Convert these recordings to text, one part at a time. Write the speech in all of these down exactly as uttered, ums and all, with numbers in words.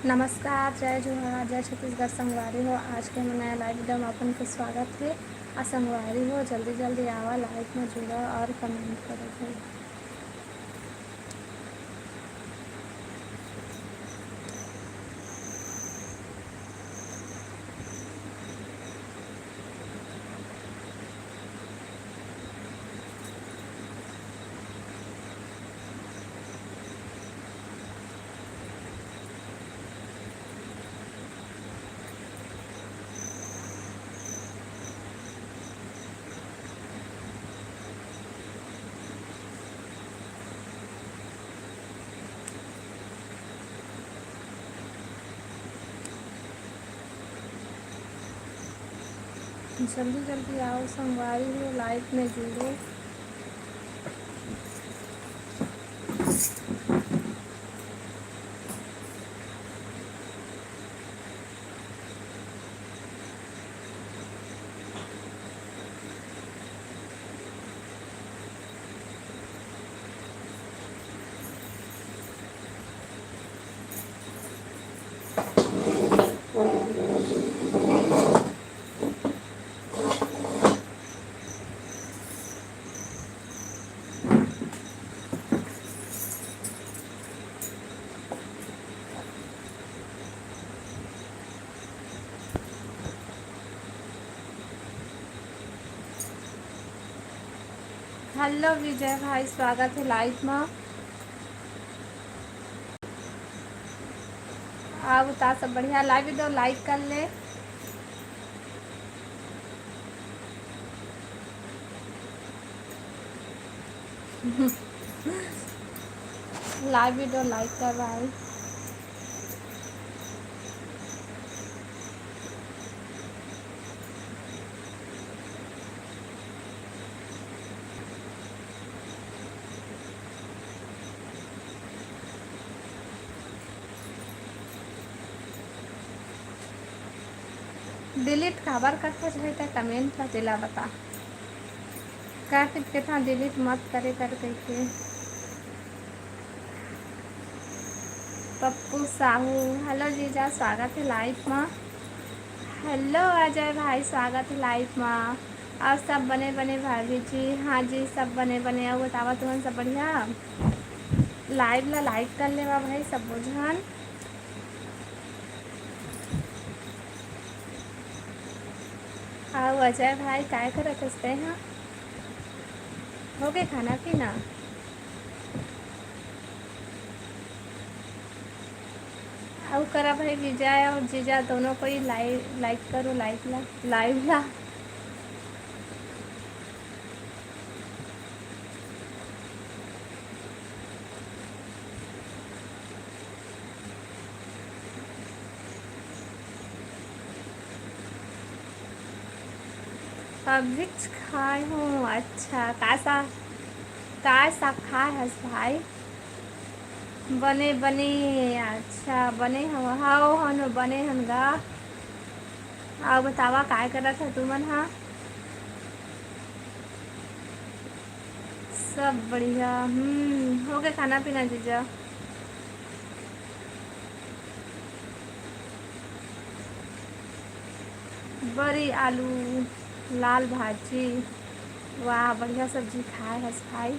नमस्कार, जय जोहार, जय छत्तीसगढ़ संगवारी हो। आज के हमर नया live video में अपन के स्वागत हे। आ संगवारी हो, जल्दी जल्दी आवा, live में जुड़ा और comment करो भाई। जल्दी जल्दी आओ संगवारी हो, live में जुड़ो। हेलो विजय भाई, स्वागत हे live मा। आप बता, सब बढ़िया? Live video like कर ले। Live video like कर भाई। Delete काबर करथस भाई, तैं comment ला तेला बता। का फिर केथा delete मत करे कर कहिके। पप्पू साहू, हेलो जीजा, स्वागत हे live मा। हेलो अजय भाई, स्वागत हे live मा। और सब बने बने भाभी जी? हाँ जी, सब बने बने। और बतावा, तुमन सब बढ़िया? Live ला like कर लेवा भाई, सब झन। आओ अजय भाई, काय करत हस तैं हा? हो गए खाना पीना? अउ करा भाई, विजय और जीजा दोनों कोई लाइ-, like करो, live ला, live ला। अभीच खाए हूँ। अच्छा, का सा-, का साग खाए हस भाई? बने, बने, अच्छा, बने हव, हव, हन, बने हन गा। अउ बतावा, काय करत ह तुमन ह? सब बढ़िया। हम्म, हो गए खाना पीना जीजा? बरी, आलू, लाल भाजी। वाह, बढ़िया सब्जी खाए हस भाई।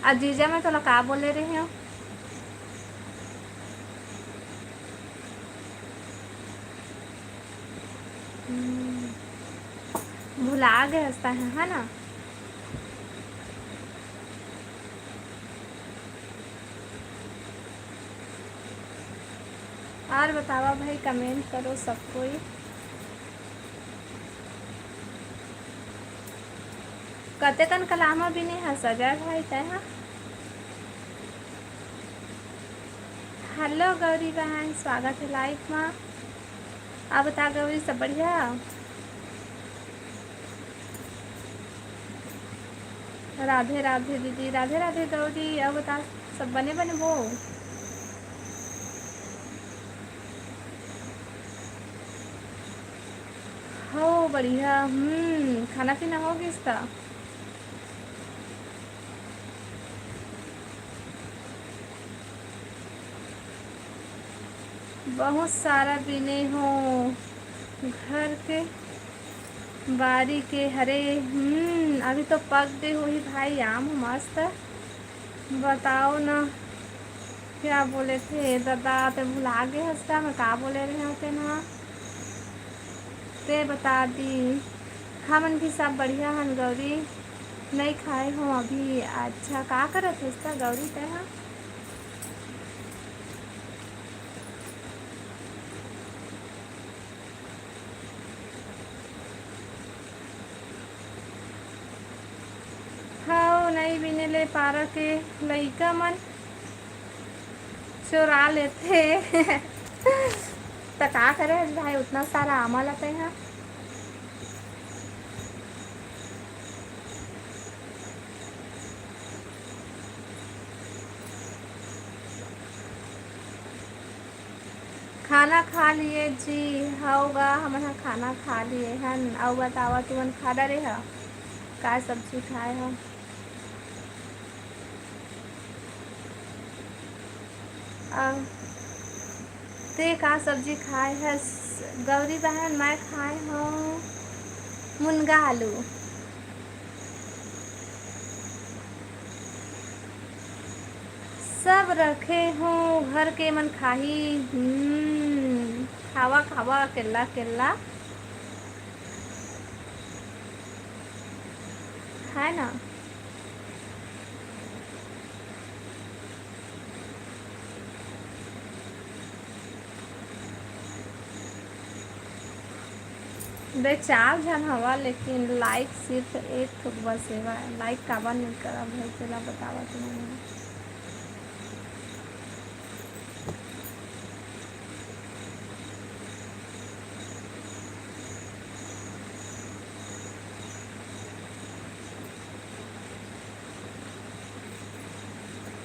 आ जीजा, मैं तोला का बोले रहे हूँ? हम्म, भुला गए हस तैं ह, है ना? और बतावा भाई, comment करो सब कोई। कतेकन कलामा बिने हस अजय भाई तैं ह? हेलो गौरी बहन, स्वागत हे live मा। आप बता गौरी, सब बढ़िया? राधे राधे दीदी, राधे राधे गौरी। अब बता, सब बने बने वो? हो बढ़िया। हम्म, खाना पीना हो गइस त? बहुत सारा बिने हो घर के बारी के हरे। हम्म, अभी तो पक गे होही भाई आम मस्त। बताओ ना, क्या बोले थे दादा, ते भुला गे हस का, मैं का बोले रहे हों तेन हा? ते बता दी, हमन भी सब बढ़िया हन गौरी, नई खाए हो अभी। अच्छा, का करत हस त गौरी तैं हा? हव, नई बिने ले पारा के लइका मन चोरा लेथे। त का करे भाई, उतना सारा आमा ल तैं हा। खाना खा लिए जी। हव गा, हमन ह खाना खा लिए हन। अउ बतावा, तुमन खा डरे ह? का सब्जी खाए ह? अउ ते का सब्जी खाए हस? गौरी बहन, मैं खाए हव मुनगा आलू। सब रखे हो घर के मन खाही। हम्म, खावा, खावा, अकेल्ला, अकेल्ला। है ना? बे चार झन हवा, लेकिन like सिर्फ एक ठो बस हेवय। Like काबर नइ करब भाई, तेला बतावत हँव।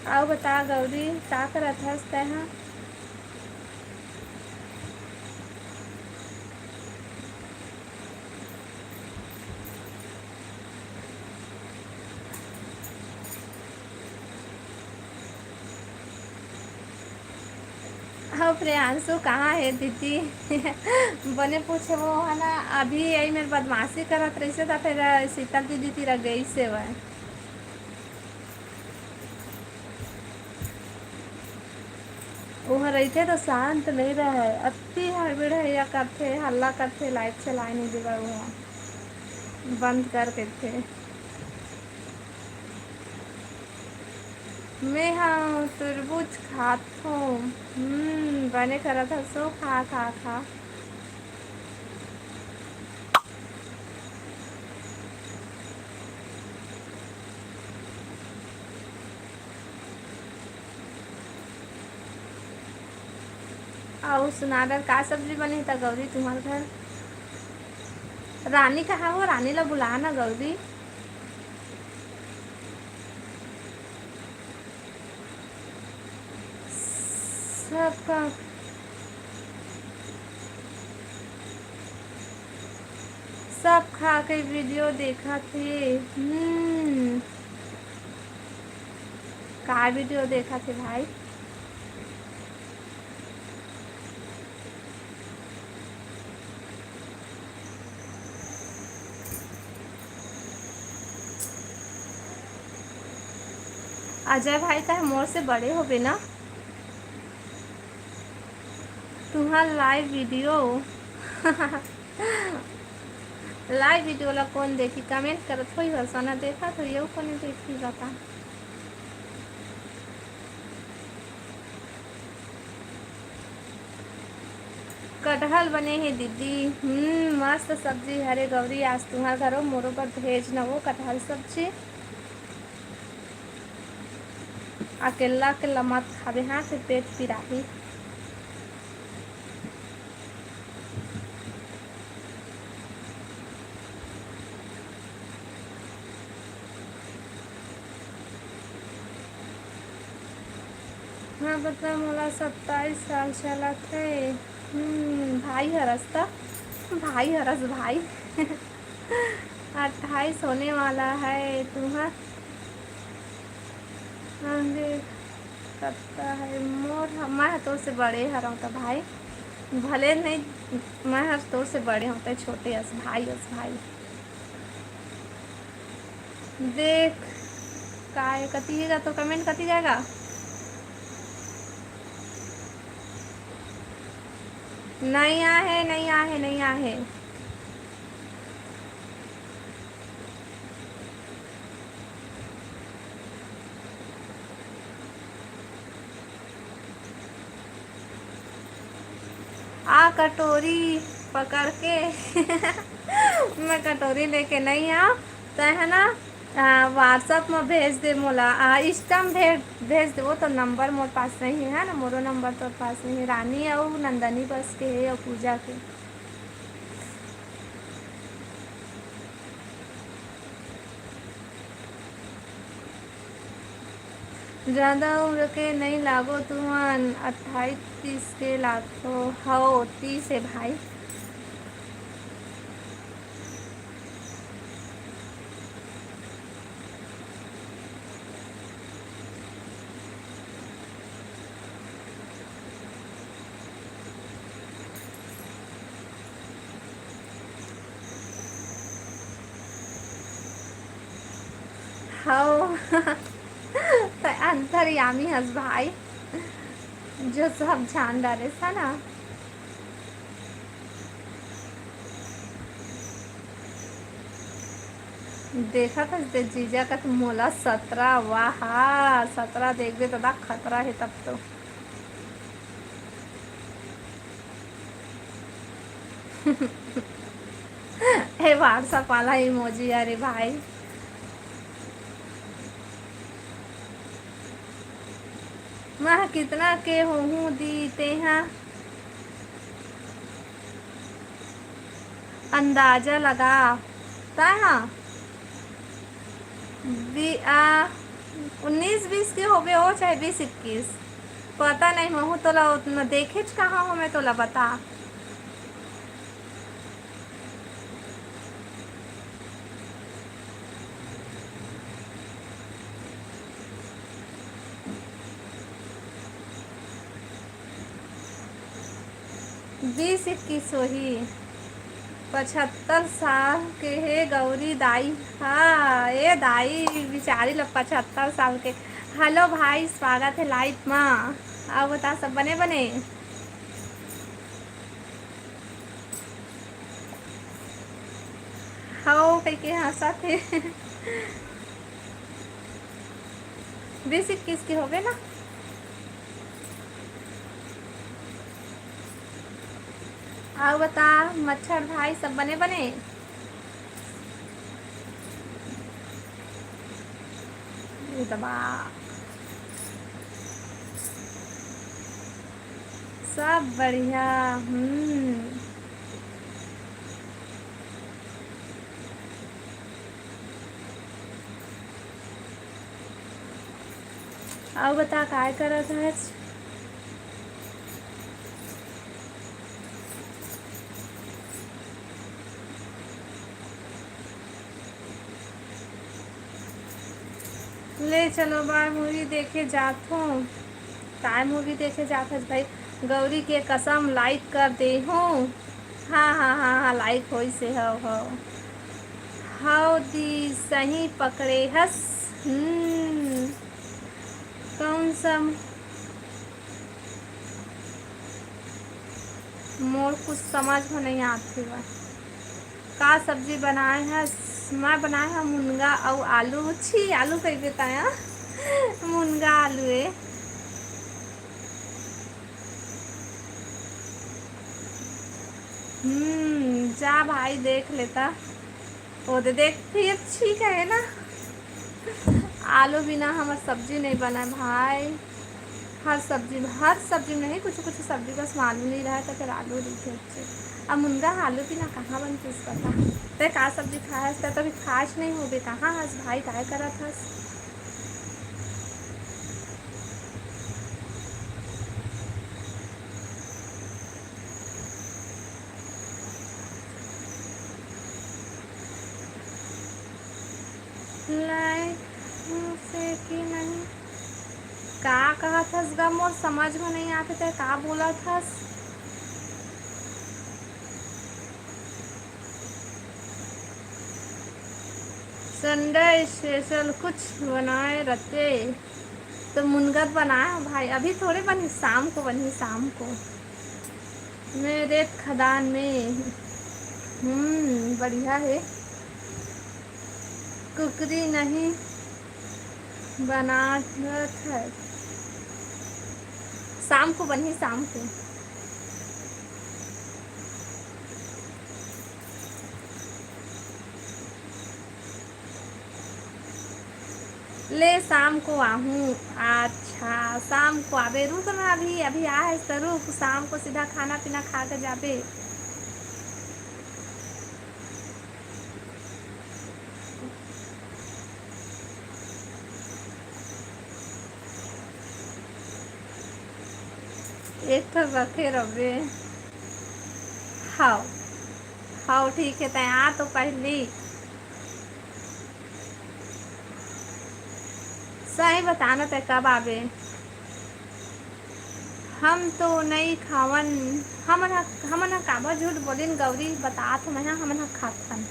अउ बता गौरी, का करत हस तैं हा? अउ प्रियांशु कहाँ हे दीदी? बने पूछे वो, है ना, अभी यही मेर बदमाशी करत रहिसे, त फिर शीतल दीदी तीरा गइसे वह। ओह रहिथे तो शांत नइ रहय, अति हड़बड़ाइया करथे, हल्ला करथे, light चलाए नइ देवय, ओह बंद कर देथे। मैं हा तरबूज खाथों। हम्म, बने करत हसो, खा, खा, खा। अउ सुना डर, का सब्जी बने त गौरी तुम्हार घर? रानी कहाँ हो? रानी ला बुला ना गौरी। सबका, सब खा के video देखत हे। हम्म, का video देखत हे भाई? अजय भाई, तैं मोर से बड़े होबे ना? तुहार live video, live video ला कोन देखी? Comment करत होई हर सना, देखत होई, अउ कोने देखी बता। कटहल बने हे दीदी। हम्म, मस्त सब्जी हरे गौरी, आज तुहार घरो मोरो बर भेज न वो कटहल सब्जी। अकेल्ला अकेल्ला मत खाबे, हाँ, फिर पेट पिराही। हाँ, बता, मोला सत्ताईस साल चलत हे। हम्म, भाई हरस त, भाई हरस भाई। अट्ठाईस होने वाला है तुम्हार। हाँ, देख। करता है मोर, मैं ह तोर से बड़े हरव त भाई, भले नहीं, मैं ह तोर से बड़े हव, तैं छोटे अस भाई, अस भाई। देख, काय कति हे गा, तो comment कति जाय गा? नहीं आहे, नहीं आहे, नहीं आहे। आ कटोरी पकड़ के मैं कटोरी लेके नहीं आव, तैं है ना, आ, WhatsApp में भेज दे मोला, आ, Insta में भेज, भेज दे। वो तो number मोर पास नहीं है ना, मोरो number तोर पास नहीं है। रानी अउ नंदनी बस के हे अउ पूजा के। ज्यादा उम्र के नहीं लागो तुमन, अट्ठाईस तीस के लागो। हव, तीस है भाई। हव। तैं अंतर्यामी हस भाई, जो सब जान डारेस, है ना? देखत हस ते जीजा का तो मोला सतरा, वाह, सतरा देखबे तो दा खतरा है तब तो। हे WhatsApp वाला emoji, अरे भाई। मैं कितना के होहूँ दी तेहा? अंदाजा लगा। तैं हा? बी-, आ, उन्नीस बीस के होबे हो, चाहे बीस इक्कीस, पता नहीं, महू तोला उतना देखेच कहाँ हो, मैं तोला बता। बीस इक्कीस होही। पचहत्तर साल के हे गौरी दाई। हाँ, ए दाई, बिचारी ल पचहत्तर साल के। Hello भाई, स्वागत है live मा। अउ बता, सब बने बने? हव कहिके हंसत हे। बीस इक्कीस के होबे ना। अउ बता, मच्छर भाई, सब बने बने? ये दबा। सब बढ़िया। हम्म। अउ बता, काय करत हस? ले चलो बा, movie देखे जाथों। काय movie देखे जात हस भाई? गौरी के कसम, like कर दे हो। हाँ, हाँ, हाँ, हाँ, like होइस हे, हव, हव। हव दी, सही पकड़े हस। हम्म, कौन सा? मोर कुछ समझ में नहीं आत हे बा। का सब्जी बनाए हस? मैं बनाए हव मुनगा अउ आलू। छी, आलू कहि बताया। मुनगा आलू ए। हम्म, जा भाई, देख लेता। ओ दे, देख, फिर ठीक है ना। आलू बिना हमर सब्जी नहीं बने भाई। हर सब्जी, हर सब्जी में नहीं, कुछ कुछ सब्जी बस में आलू नहीं रहे तो फिर आलू रहिथे। अब मुनगा आलू बिना कहाँ बनथे, बता? तैं का सब्जी खाए हस? तैं तो अभी खाएच नहीं होबे, कहाँ हस भाई, काय करत हस? Like से कि नहीं? का कहत हस गा, मोर समझ म नइ आथे, तैं का बोलत हस? Sunday special कुछ बनाए रहते तो मुनगत बनाए हो भाई, अभी थोड़े बनी, शाम को बनी, शाम को। मैं रेत खदान में। हम्म, बढ़िया है। कुकरी नहीं बनावत है, शाम को बनही, शाम को। ले, शाम को आहूँ। अच्छा, शाम को आबे, रुक ना, अभी, अभी आ है तो रुक, शाम को सीधा खाना पीना खा के जाबे। एक ठो रखे रबे। हाव, हाव, ठीक है, तैं आ तो पहली। सही बता ना, तैं कब आबे? हम तो नइ खावन। हमन ह, हमन ह काबर झूठ बोलिन गौरी, बतात हँव मैं ह, हमन ह खाथन।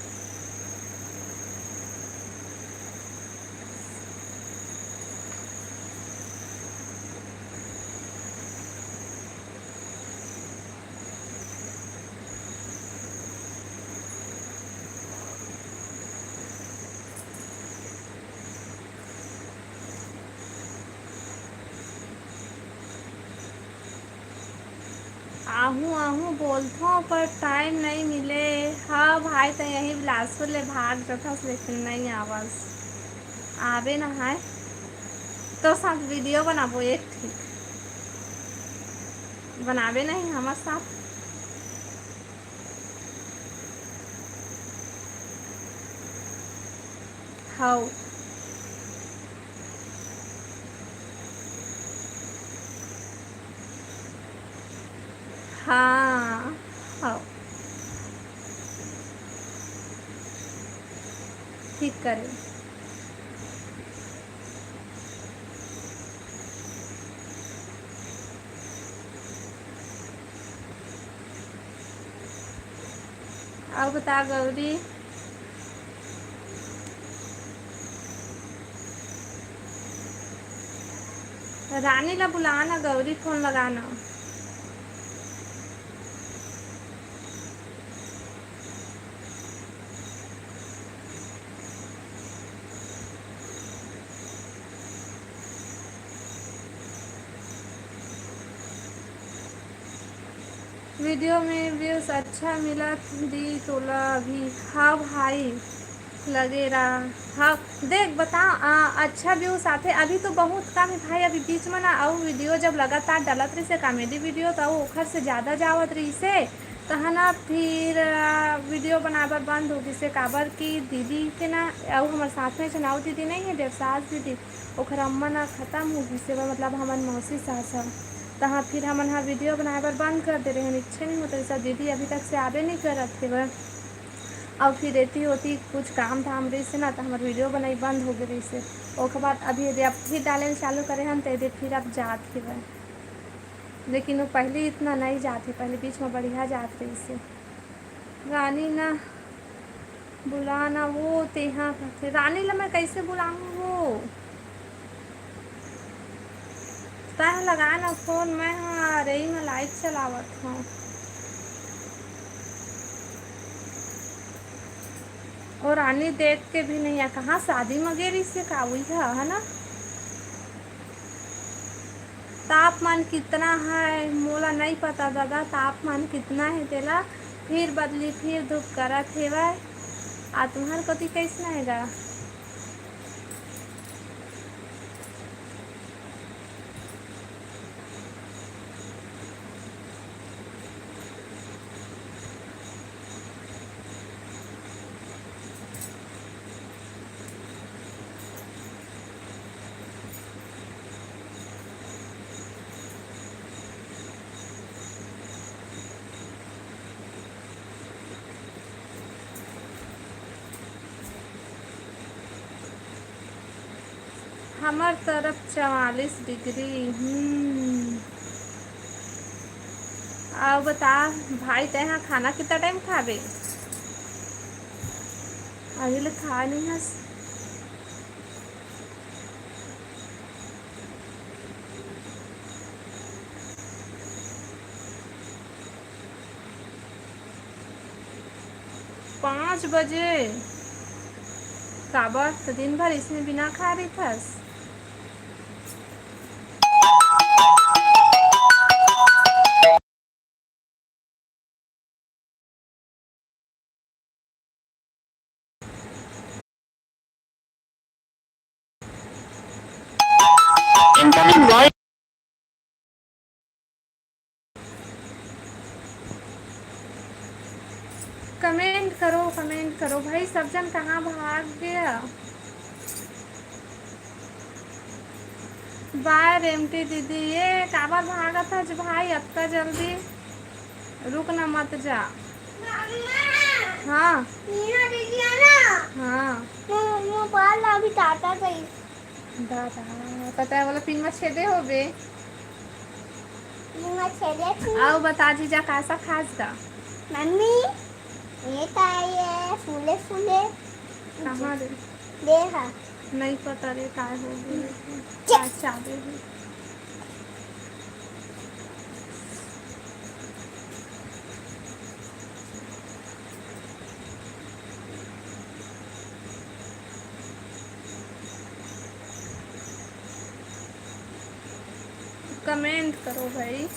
आहूँ आहूँ बोलथों, पर time नइ मिले। हाँ भाई, त यही बिलासपुर ले भाग जथस, लेकिन नइ आवस। आबे ना है, तो साथ video बनाबो एक ठीक। बनाबे नहीं हमर साथ। हव। हाँ, हव। ठीक करे। अउ बता गौरी, रानी ला बुला ना गौरी, phone लगा ना। Video में views अच्छा मिलत दी तोला अभी। हाँ भाई, लगे रहा। हाँ, देख, बता, आ, अच्छा views आथे। अभी तो बहुत कम है भाई, अभी बीच में ना, अउ video जब लगातार डालत रहिसे comedy video, तो अउ ओखर से ज्यादा जावत रहिसे। तहन ना फिर, आ, video बनाए बर बंद हो गिसे, काबर कि दीदी के ना, अउ हमर साथ में एक झन अउ दीदी नहीं है, देवसास दीदी, ओखर अम्मा ना खतम हो गिसे, मतलब हमर मौसी सास ह। तहाँ फिर हमन ह video बनाए बर बंद कर दे रहेन, इच्छे नहीं होत रहिस। दीदी अभी तक से आबे नहीं करत हेवय। अउ फिर एती ओती कुछ काम धाम रहिसे ना, त हमर video बनई बंद हो गे रहिसे। ओकर बाद अभी यदि अब फिर डाले ल चालू करे हन, त यदि फिर अब जात हेवय। लेकिन वो पहले इतना नहीं जात हे, पहले बीच में बढ़िया जात रहिसे। रानी ना बुला ना वो, तेहा कथे, रानी ला मैं कैसे बुलाऊं वो? तैं लगा ना phone, मैं हा रही में live चलावत हूँ। और रानी देख के भी नहीं है, कहाँ शादी में गे रहिसे का, वही है, है ना? तापमान कितना है, मोला नहीं पता दादा, तापमान कितना है तेला। फिर बदली, फिर धूप करत हेवय। आ तुम्हार कोती कैसना है गा? हमर तरफ चवालीस डिग्री। हम्म। अउ बता भाई, तैं हा खाना कितना टाइम खाबे? अभी ले खा नहीं हस। पाँच बजे। काबर? तो दिन भर इसने बिना खा रहिथस। Incoming voice। कमेंट करो, कमेंट करो भाई, सब जन कहाँ भाग गया? बाय रेमटी दीदी, ये काबर भागत हस भाई अतका जल्दी? रुक ना, मत जा। मम्मा, हाँ। मीना दीदी है ना? हाँ। वो, वो बाल अभी काटा गई। दादा, पता है, बोला पिन में छेदे होबे। पिन में छेदे थी। अउ बता जीजा, कैसा खास गा? मम्मी, ये का है, ये फूले फूले। कहाँ रे? दे हा। नहीं पता रे, काय हो गई। अच्छा, दे दे। कमेंट करो भाई।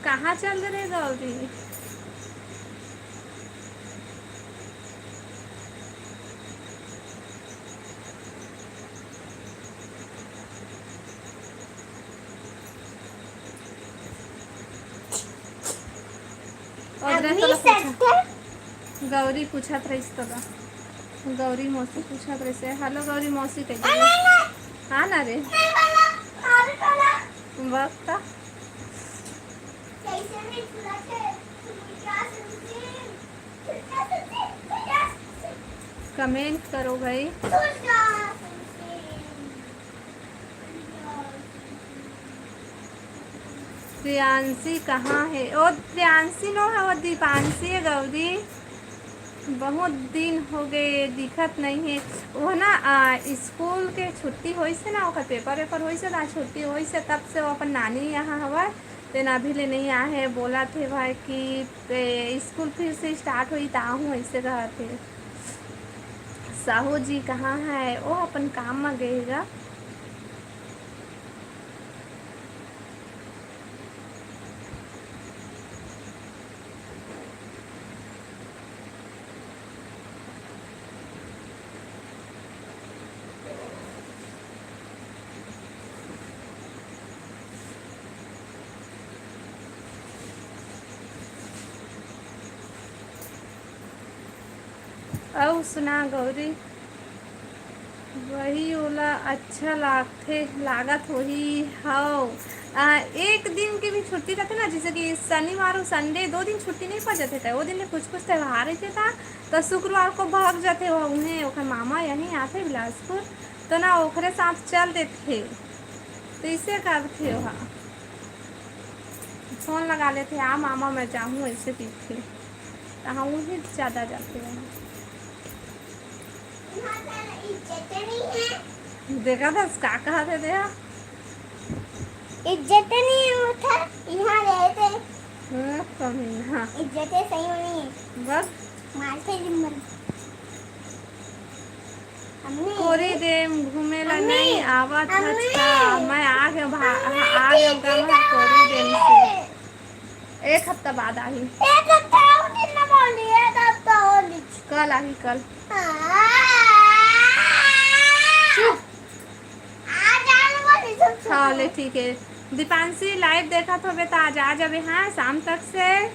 कहाँ चल रहे गौरी? और मम्मी, तोला पूछा। गौरी पूछत रहिस तोला। गौरी मौसी पूछत रहिस। हेलो गौरी मौसी कह दे। हाँ ना रे। बस का। कमेंट करो भाई। प्रियांशी कहाँ है? ओ, प्रियांशी नो है, वो दीपांशी है, गौरी। बहुत दिन हो गए, दिखत नहीं है। वो ना, आ, स्कूल के छुट्टी होइस हे ना, ओकर पेपर वेपर होइस हे ना, छुट्टी होइस हे, तब से वो अपन नानी यहाँ हवय। तेन अभी ले नहीं आए हे, बोलत हे भाई कि पे-, स्कूल फिर से स्टार्ट होई, त आहूँ, ऐसे कहत हे। साहू जी कहाँ है? वो अपन काम म गए हे गा। अउ सुना गौरी, वही ओला अच्छा लागथे, लागत होही। हव, आ, एक दिन के भी छुट्टी रथे ना, जैसे कि शनिवार अउ संडे, दो दिन छुट्टी नहीं पड़ जाथे, त वो दिन में कुछ कुछ त्योहार रहिथे, त त शुक्रवार को भाग जाथे वो उहें, ओकर मामा यहीं आथे बिलासपुर, तो ना ओकरे साथ चल देथे, तो इसे करथे ओहा, फोन लगा लेथे, "आ मामा, मैं जाहूँ," ऐसे कहिथे, तो हाँ, उही ज़्यादा जाथे वहाँ। देखा था, का कहा थे, देखा? इज्जत नहीं होता, यहाँ रहते। हाँ, कमीना। इज्जत है, सही में नहीं है। बस। मारते दिन भर। मम्मी। कोरी देम घूमे ला मम्मी, नहीं आवत मम्मी। हच का? मैं आ गया भा-, आ गया का मैं कोरी देम से। एक हफ्ता बाद आही। एक हफ्ता और कितना बोली? एक हफ्ता और लीजिए। कल आही, कल। हाँ। चुप। हाँ, ले, ठीक है। दीपांशी, लाइव देखत होबे त आज आ जाबे, हाँ, शाम तक से।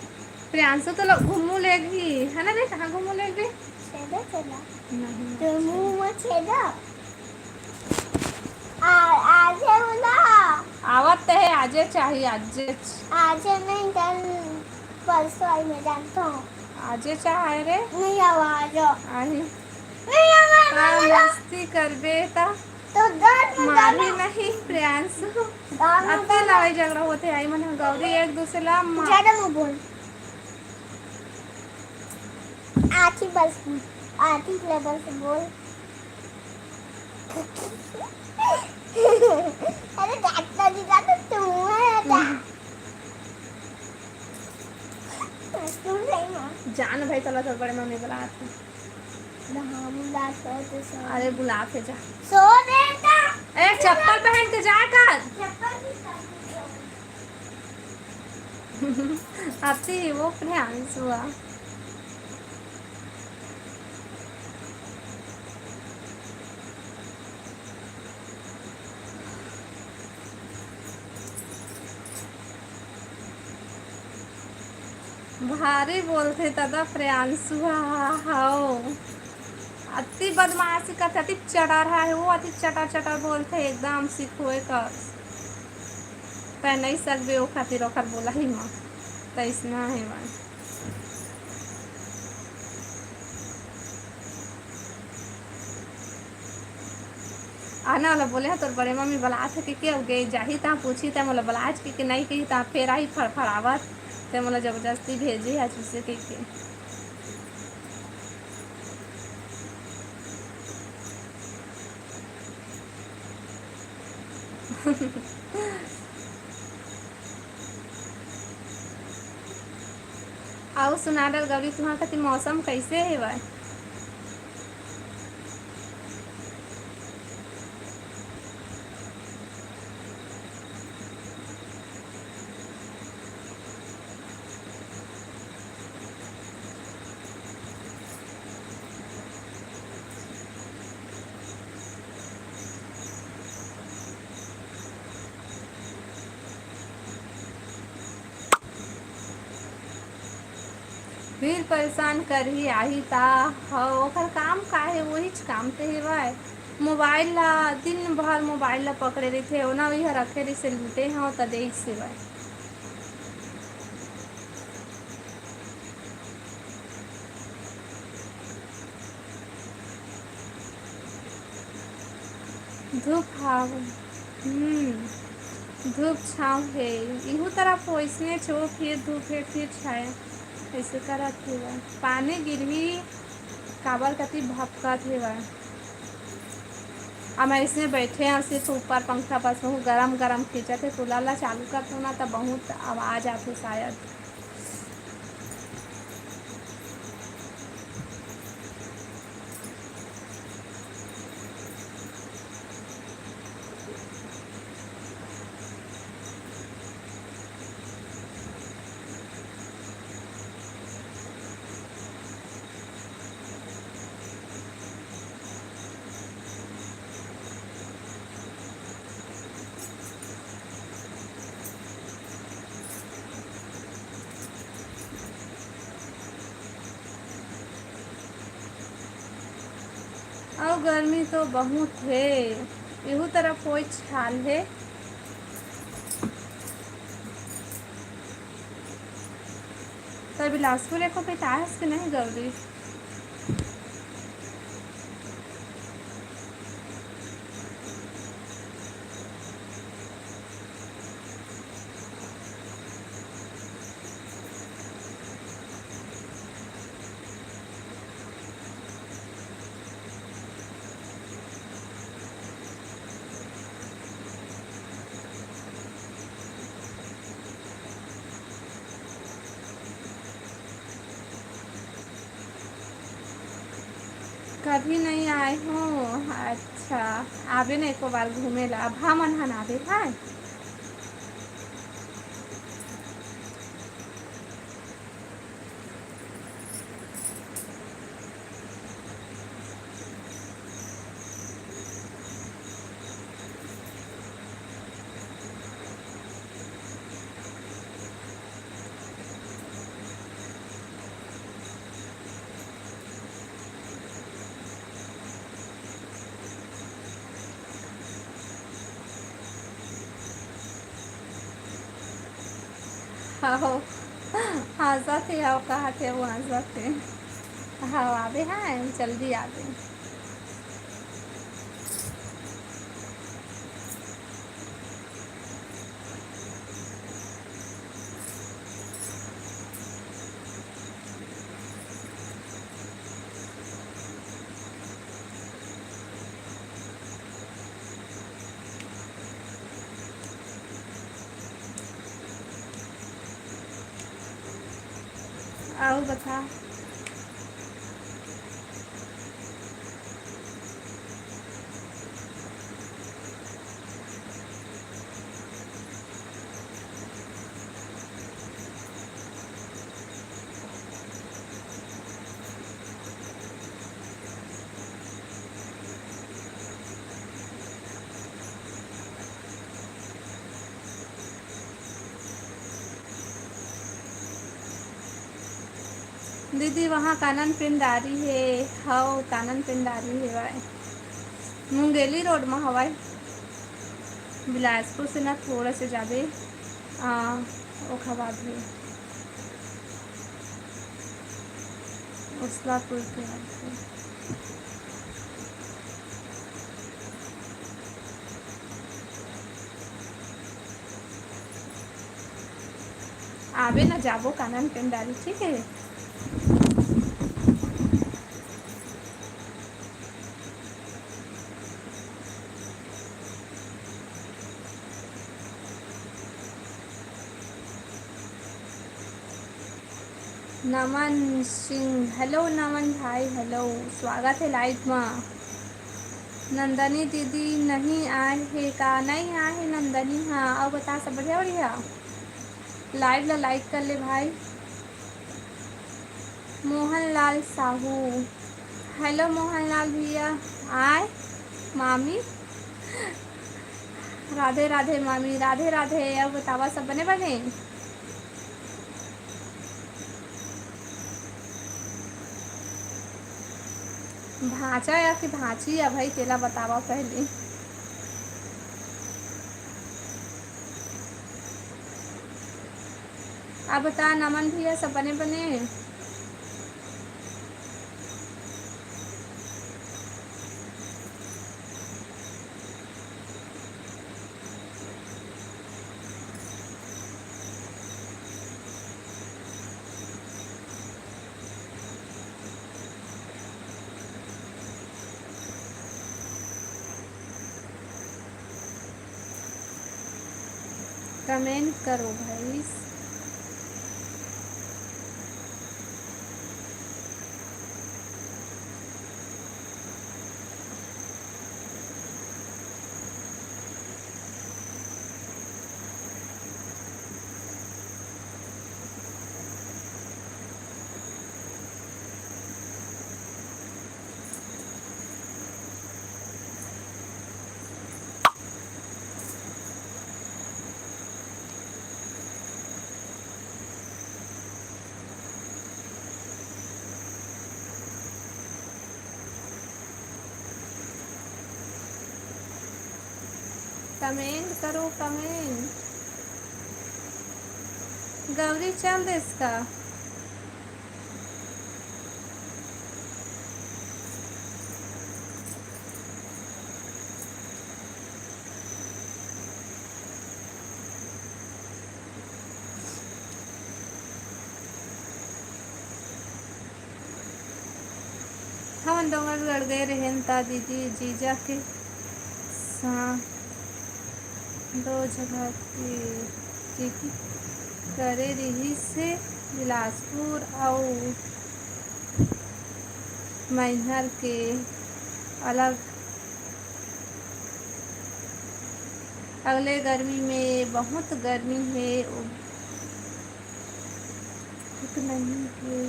प्रियांशु तो लोग घुमू लेगी, है ना रे? कहाँ घुमू लेगी? छेदा चला। नहीं। तो मुंह में छेदा। आ, आज है बोला। आवत ते हे, आजे चाही, आजे। आजे नहीं, कल परसों आई, मैं जानता हूँ। आजे चाहे रे। नहीं आवा, आजो। आही। नहीं आवा, का नहीं आवा। मस्ती करबे ता? तो घर में मारी गाना। नहीं, प्रियांशु। गाना, अति गाना। लड़ाई झगड़ा होते, आई मन गौरी एक दूसरे ला मार। ज्यादा मत बोल। आती बस, आती ले बस बोल। अरे दादा जी का तो तू है, दादा। तू सही ना। जान भाई, चला चल, बड़े मम्मी बुलात हे। ना, हम बुलात हे तो सो। अरे बुलात हे, जा। सो दे का। ए, चप्पल पहन के जा कर। चप्पल भी पहन के जा। अति वो प्रियांशु आ। भारी बोलथे दादा प्रियांशु हा, हाव। अति बदमाशी करथे, अति चटरहा हे वो, अति चटर चटर बोलथे, एकदम सिखोए कस। तैं नइ सकबे ओ खातिर ओखर बोलही म, तइसना हे भाई। आना वाला बोले ह, तोर बड़े मम्मी बलात हे के, के अउ गे जाही, तहाँ पूछी, तैं मोला बलाच के, के नइ कही, तहाँ फेर आही फड़फड़ावत, तैं मोला जबरदस्ती भेजे ह, चूसे के, के। अउ सुना डल गौरी, तुहाँ कति मौसम कइसे हेवय? फिर परेशान करही आही ता, ह, ओकर काम का हे, वहीच काम ते हेवय। मोबाइल ला, दिन भर मोबाइल ला पकड़े रहिथे, ओना वही रखे रहिसे, लूटे हव त देख सेवय। धूप हाव, हम्म, धूप छाँव हे, इहू तरफ वइसने छो, फिर धूप हे, फिर छाया, अइसे करत हेवय। पानी गिरही, काबर कति भपकत हेवय। अब मैं अइसने बइठे हँव, सिर्फ ऊपर पंखा बस, वहू गरम गरम खींचत हे। कूलर ला चालू करथों ना, त बहुत आवाज आथे शायद। अउ गर्मी तो बहुत हे, एहू तरफ कोई हाल हे। त बिलासपुर एको बेटा हस के नहीं गौरी? कभी नहीं आए हो? अच्छा, आबे ना एको बार घूमे ला। अब हमन हन आबे, हाँ। हव, हाँसत हे, हव कहत हे, वो हाँसत हे। हव, आबे, हाँ, जल्दी आबे। अउ बता। दीदी, वहाँ कानन पेंडारी हे। हव, कानन पेंडारी हेवय, मुंगेली रोड म हवय। बिलासपुर से ना थोड़ा से जाबे, आ, ओखर बाद हे उसलापुर के आगे। आबे ना, जाबो कानन पेंडारी, ठीक है। नमन सिंह, हेलो नमन भाई, हेलो, स्वागत है लाइव मा। नंदनी दीदी नहीं आए हे का? नहीं आए हे नंदनी। हाँ, अउ बता, सब बढ़िया बढ़िया? लाइव ला लाइक कर ले भाई। मोहनलाल साहू, हेलो मोहनलाल भैया। आय मामी, राधे राधे मामी, राधे राधे। अउ बतावा, सब बने बने? भांचा या कि भांची या भाई, तेला बतावा पहले। अब बता नमन भैया, सब बने बने? कमेंट करो भाई। कमेंट करो, कमेंट। गौरी चल देस का? हमन डोंगरगढ़ गए रहेन ता दीदी जीजा के साथ दो जगह के चेकिंग करे रिहिस हे, बिलासपुर अउ मैहर के अलग। अगले गर्मी में बहुत गर्मी हे, उ-, उतना ही हे।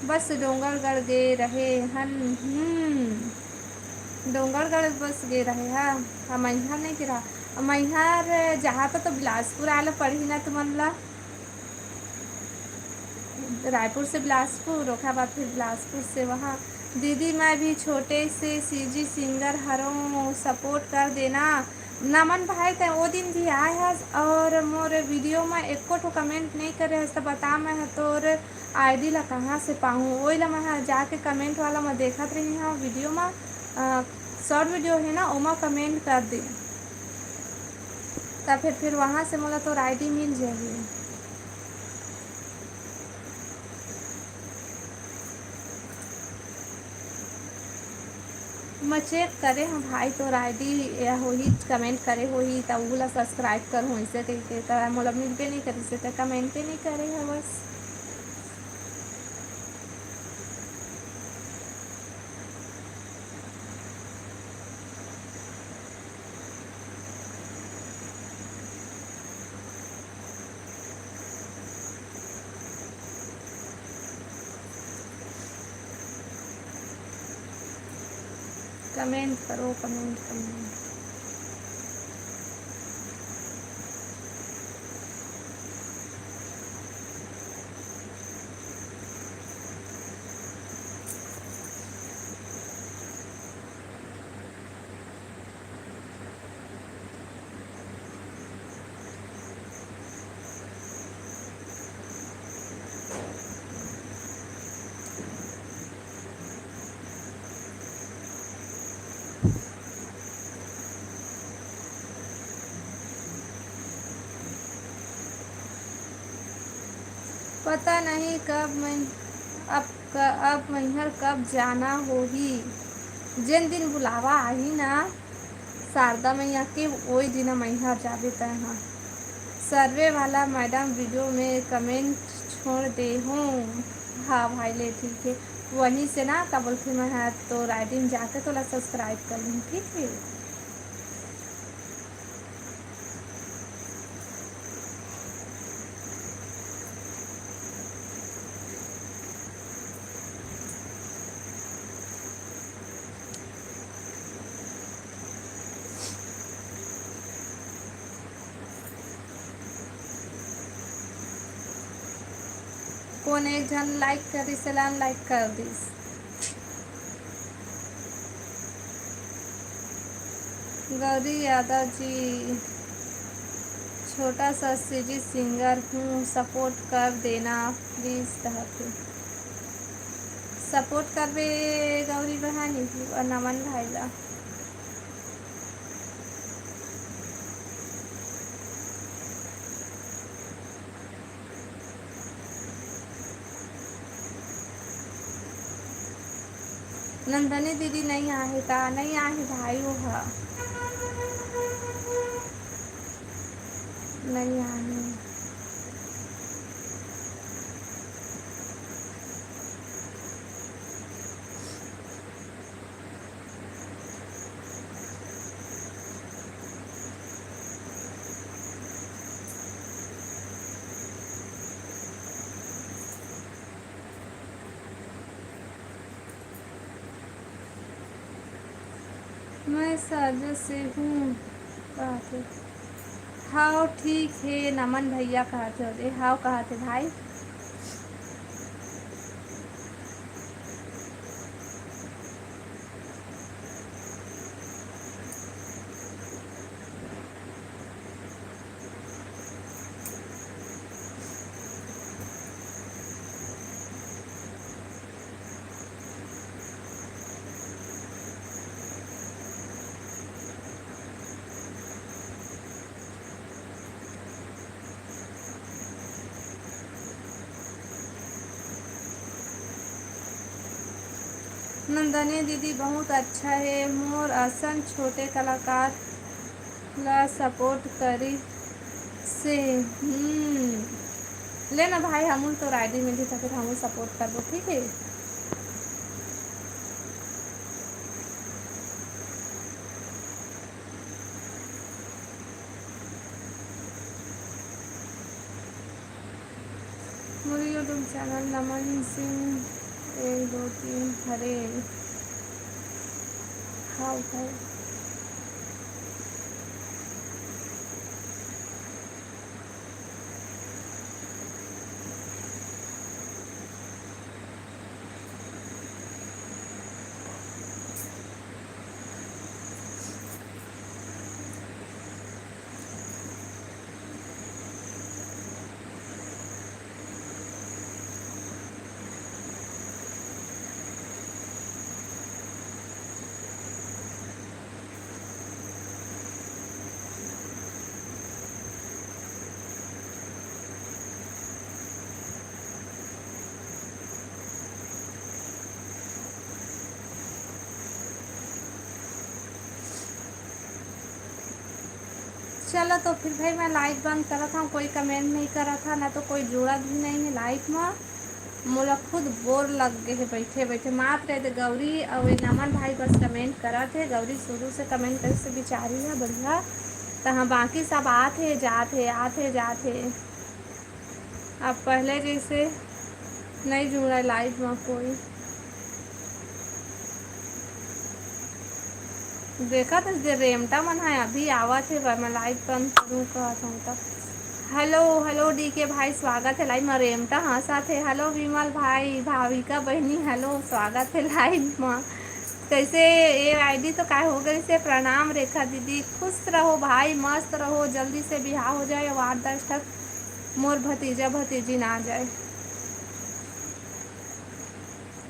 बस डोंगरगढ़ गे रहे हन। हम्म, डोंगरगढ़ बस गे रहे हा। आ मैहर नहीं गे रहा। आ मैहर जहाँ तो, तो बिलासपुर आए ला पड़ही ना तुमन ला। रायपुर से बिलासपुर, ओखर बाद फिर बिलासपुर से वहाँ। दीदी, मैं भी छोटे से सीजी सिंगर हरों, सपोर्ट कर देना। नमन भाई, तैं ओ दिन भी आए हस और मोर video म एको ठो comment नइ करे हस, त बता मैं ह तोर ID ला कहाँ से पाहूँ? ओही ला मैं ह जाके comment वाला म देखत रही हूँ video म, अ, short video हे ना, ओमा comment कर दे, त फिर, फिर वहाँ से मोला तोर ID मिल जाही। मैं check करे हूँ भाई, तोर ID या होही, comment करे होही, त उहू ला subscribe करहूँ, ऐसे कहिके त मोला मिलबे नहीं करिस, त comment नहीं करे है बस। Comment करो, comment, comment। पता नहीं कब मैं, अब क-, अब मैंहर कब जाना होही। जेन दिन बुलावा आही ना शारदा मैया के, ओई दिन मैंहर जाबे तैं हा। सर्वे वाला मैडम video में comment छोड़ दे हूँ। हाँ भाई, ले ठीक है, वहीं से ना का बोलथे, मैं हा तोर ID में जाके तोला subscribe कर लूँ, ठीक है। कोन एक झन like करिस, एला unlike कर दिस। गौरी यादव जी, छोटा सा CG singer हूँ, support कर देना please, कहत हे। Support करबे गौरी बहन अउ नमन भाई ला। नंदनी दीदी नइ आहे ता? नइ आहे भाई, वो हा नइ आहे। मैं साजा से हूँ, कहत हे। हाव, ठीक हे नमन भैया, कहत हे। हाव, कहत हे भाई। नंदनी दीदी बहुत अच्छा हे, मोर असन छोटे कलाकार ला support करी से। हम्म, ले ना भाई, हमू तोर ID मिलही त फिर हमू support करबो, ठीक हे। मोर YouTube channel नमन सिंह एक दो तीन हरे। हाव भाई। चलो तो फिर भाई, मैं लाइव बंद करत हूँ, कोई कमेंट नहीं करत है, ना तो कोई जुड़त भी नहीं है लाइव में। मोला खुद बोर लग गए है बैठे बैठे। मात्र ये दे गौरी और ये नमन भाई बस कमेंट करत है। गौरी शुरू से कमेंट करे से बिचारी है बढ़िया, तो हाँ, बाकी सब आत है, जात है, आत है, जात है। अब पहले जैसे नहीं जुड़ा लाइव में कोई। देखा तो जे रेमटा मन है अभी आवत है, पर मैं लाइव बंद करूँ कहत हूँ तो। हेलो, हेलो डीके भाई, स्वागत है लाइव में। रेमटा हंसत है। हेलो विमल भाई, भाविका बहनी, हेलो, स्वागत है लाइव में। कैसे ये आईडी तो काय हो गई से? प्रणाम रेखा दीदी, खुश रहो भाई, मस्त रहो, जल्दी से बिहाव हो जाए और आठ दस ठक मोर भतीजा भतीजी ना आ जाए।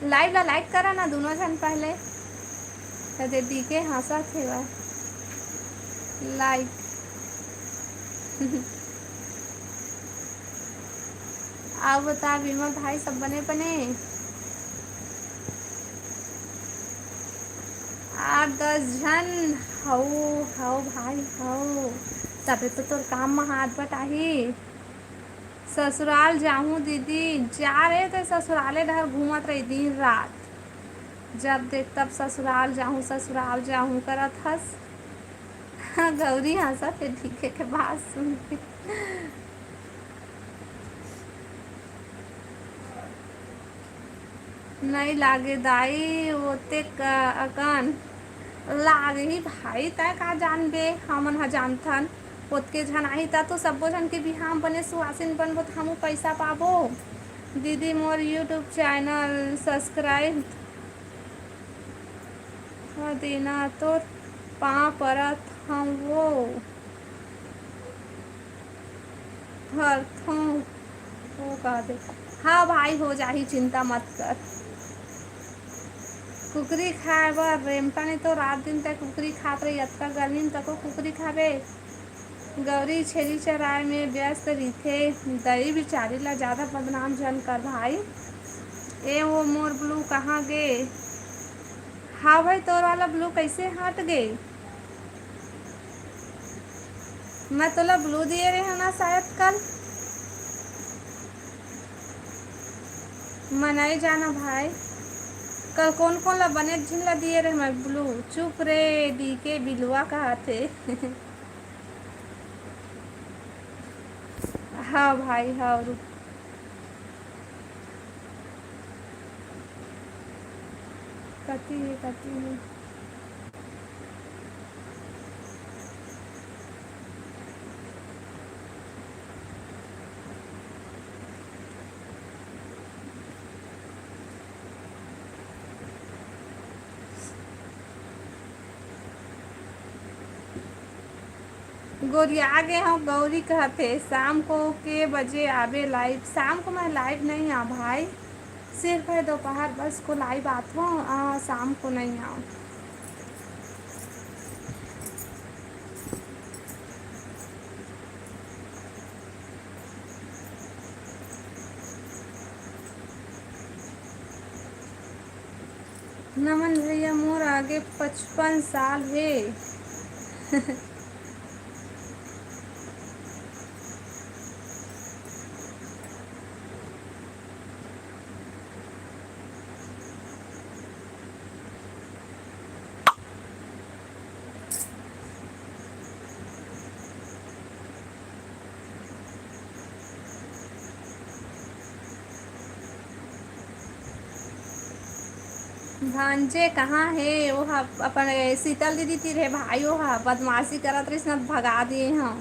लाइव ला लाइक करा ना दोनों झन पहले। कदे डीके हंसत हेवय। लाइक। आओ बता विमल भाई, सब बने बने? आठ दस झन। हऊ, हऊ भाई, हऊ। तबे तो तोर काम म हाथ बटाही। ससुराल जाहूँ दीदी, जा रे, ते ससुराले डहर घूमत रही दिन रात। जब देख तब ससुराल जाहूँ, ससुराल जाहूँ करत हस। गौरी हंसत हे डीके के बात सुन के। नइ लागे दाई, ओतेक अकन लागही भाई, तैं का जानबे, हमन ह जानथन। ओतके झन आही, त तो सब्बो झन के बिहाव बने सुवासिन बनबो, त हमू पइसा पाबो। दीदी, मोर YouTube चैनल सब्सक्राइब कर देना, तोर पाँव परत हंव वो। भरथों, वो कह दे। हाँ भाई, हो जाही, चिंता मत कर। कुकरी खाए बर रेमटा ने तो रात दिन तक कुकरी खात रही, अतका गर्मी में तको कुकरी खाबे। गौरी छेरी चराए में व्यस्त रहिथे, दई बिचारी ला ज्यादा बदनाम झन कर भाई। ए वो मोर ब्लू कहाँ गे? हाँ भाई, तोर वाला ब्लू कैसे हट गे? मैं तोला ब्लू दिए रहे ना शायद कल। मैं नहीं जाना भाई, कल कौन कौन ला बने झिन ला दिए रहे मैं ब्लू। चुप रे, डीके बिलुआ कहा थे। हाँ भाई, हाँ, रुक। कति हे, कति हे? गोरिया गे हव, गौरी कहत हे, शाम को के बजे आबे लाइव? शाम को मैं लाइव नहीं आ भाई, सिर्फ है दोपहर बस को लाइव आत हो, आ, शाम को नहीं आओ। नमन भैया, मोर आगे पचपन साल हे। भांजे कहाँ हे? वो ह-, अपन, ए, शीतल दीदी तीर हे भाई, वो ह बदमाशी करत रहिस न, भगा दिए हव।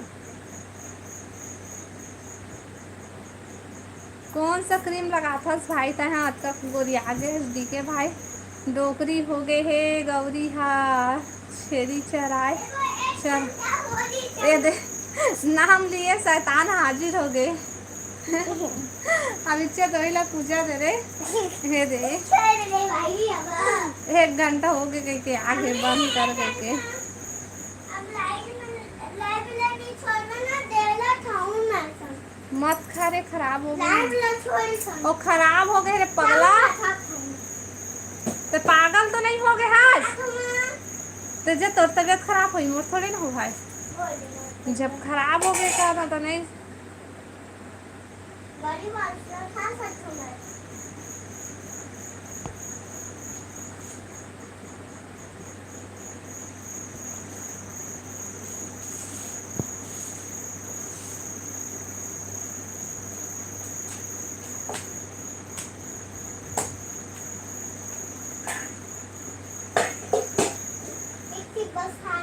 कौन सा क्रीम लगाथस भाई, तैं ह अतका गोरिया गे हस डीके भाई? डोकरी हो गे हे गौरी हा, छेरी चराए चल। ए दे, नाम लिए शैतान हाजिर हो गे। अब इच्छा तो ला पूजा दे रे। हे दे। एक घंटा हो गे कह के आगे बंद कर कह के। अब लाइट में, लाइट में नहीं छोड़ना ना, देला खाऊं मैं सब। मत खा रे, खराब हो गई। लाइट में छोड़ सब। ओ, खराब हो गए रे पगला। खा, खा, खा। तो पागल तो नहीं हो गए आज? खा, खा। तो जे तोर तबीयत खराब होई, मोर थोड़ी ना हो भाई। बोल दे। जब खराब हो गए का ना, तो नहीं। बड़ी बात है, खा सकते हैं। एक चीज बस है।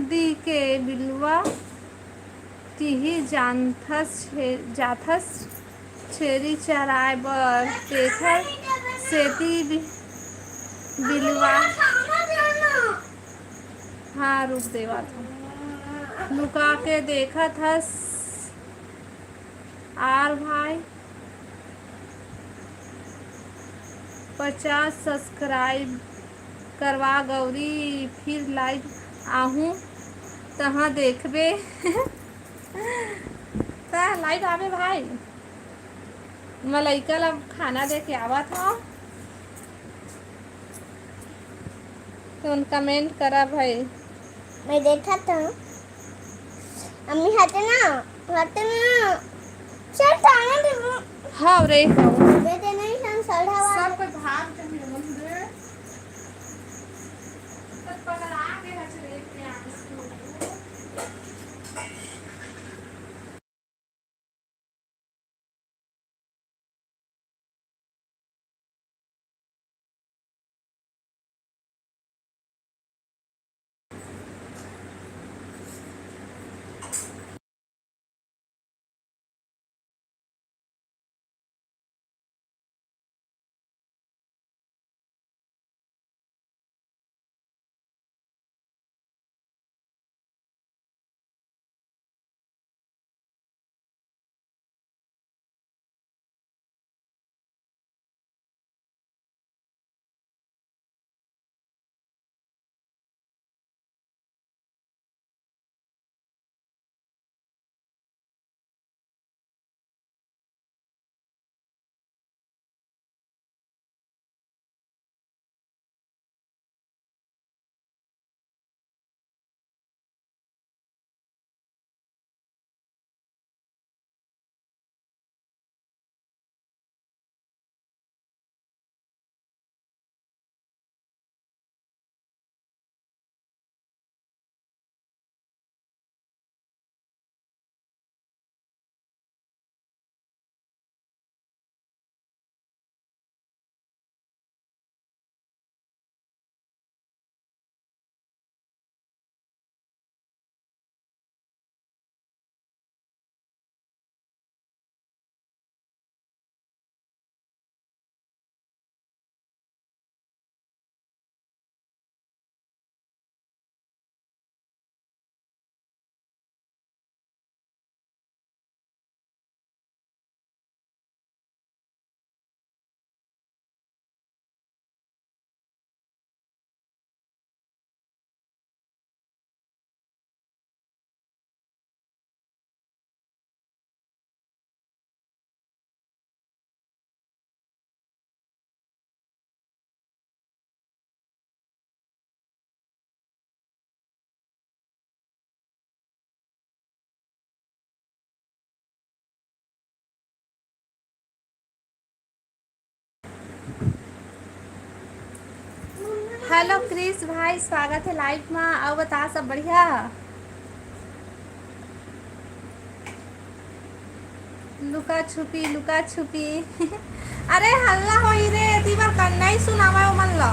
डी के बिलवा तिही जानथस छे-, जाथस छेरी चराए बर, तेखर सेती बि-, बिलवा। हाँ, रुक देवा था। लुका के देखत हस। आर भाई, पचास subscribe करवा गौरी, फिर live आहूँ तहाँ देखबे। त live आबे भाई, मैं लइका ला खाना दे के आवत हूँ। तुम comment करा भाई। मैं देखा था। अम्मी हाथे ना, हाथे ना। चल, टांगा दे वो। हाँ रे। दे दे नहीं, हम सड़ा वाला। सब कोई भाग जमीन दे। तो पकड़ा के हंस रहे थे आंसू। हेलो क्रिस भाई, स्वागत है लाइव मा। अउ बता, सब बढ़िया? लुका छुपी, लुका छुपी। अरे हल्ला होही रे, एती बर कन नइ सुनावय ओमन ल।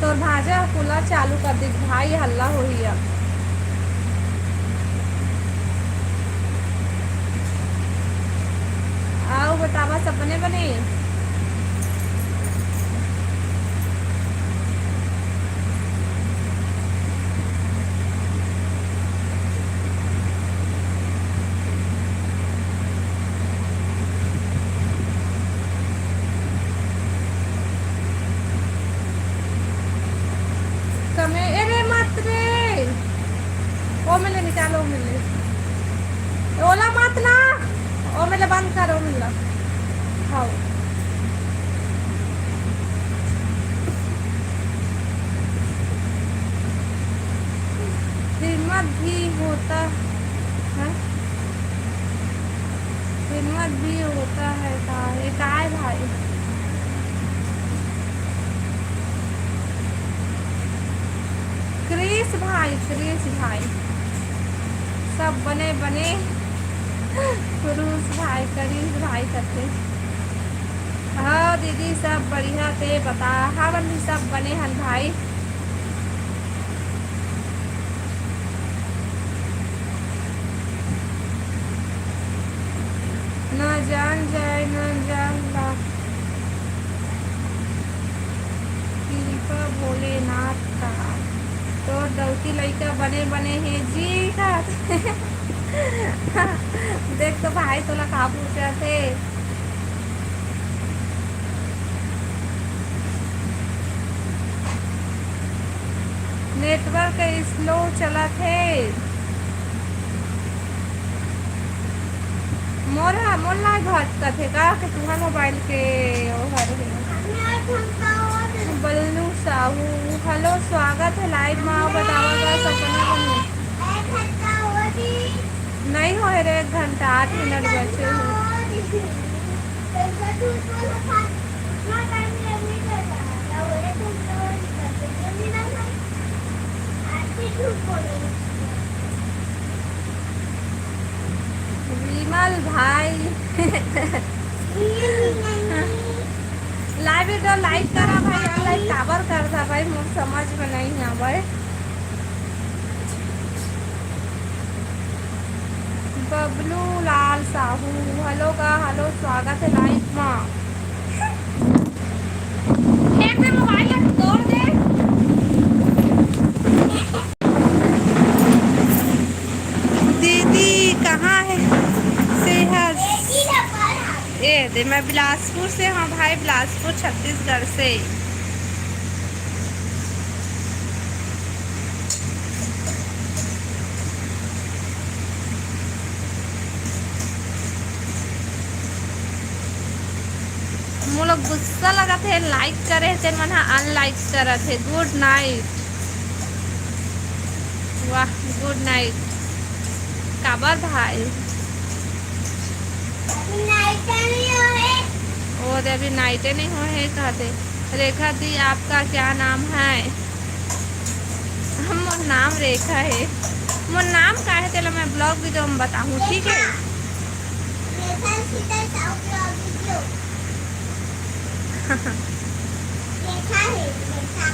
तोर भांजा ह कूलर चालू कर दिस भाई, हल्ला होही अब। अउ बतावा, सब बने बने? कमे, ए रे मत रे, ओ मेले निकालो, ओ मेले, ओला मत ना, ओ मेले बंद करो, ओ मेला। हाँ। भी होता है, हिम्मत भी होता है का? ये काय भाई? क्रिस भाई, क्रिस भाई, सब बने बने। क्रूस भाई, क्रिस भाई करते। हाँ दीदी, सब बढ़िया, ते बता? हमन भी सब बने हन भाई। न जान जाए, न जान ला। कृपा भोलेनाथ का। तोर दौती लइका बने बने हे जी का। देख तो भाई, तोला का पूछत हे। नेटवर्क स्लो चलत हे। मोर ह, मोर लाइव भटकत हे का, कि तुहर मोबाइल के ओहर हे? बल्लू साहू, हेलो, स्वागत हे लाइव मा। बतावा का सपना बने? नहीं होए रे, एक घंटा, आठ मिनट बचे हे। विमल भाई। लाइव वीडियो लाइक करा भाई, अनलाइक काबर करता भाई, मोर समझ में नहीं आवे। बबलू लाल साहू, हेलो का, हेलो, स्वागत हे लाइव मा। फेंक दे मोबाइल ला, तोड़ दे। दीदी कहाँ है? सेहत। ए दे, मैं बिलासपुर से हूँ भाई, बिलासपुर छत्तीसगढ़ से। मोला गुस्सा लगत हे, लाइक करे हे तेन मन ह अनलाइक करत हे। गुड नाइट। वाह, गुड नाइट। काबर भाई? अभी नाइट नहीं हो हे। ओ दे, अभी नाइटे नहीं हो हे कहते। रेखा दी, आपका क्या नाम है? मोर नाम रेखा हे। मोर नाम का हे, तेला मैं ब्लॉग वीडियो में बताहूँ, ठीक है? रेखा सीधा जाओ ब्लॉग वीडियो। रेखा हे, रेखा।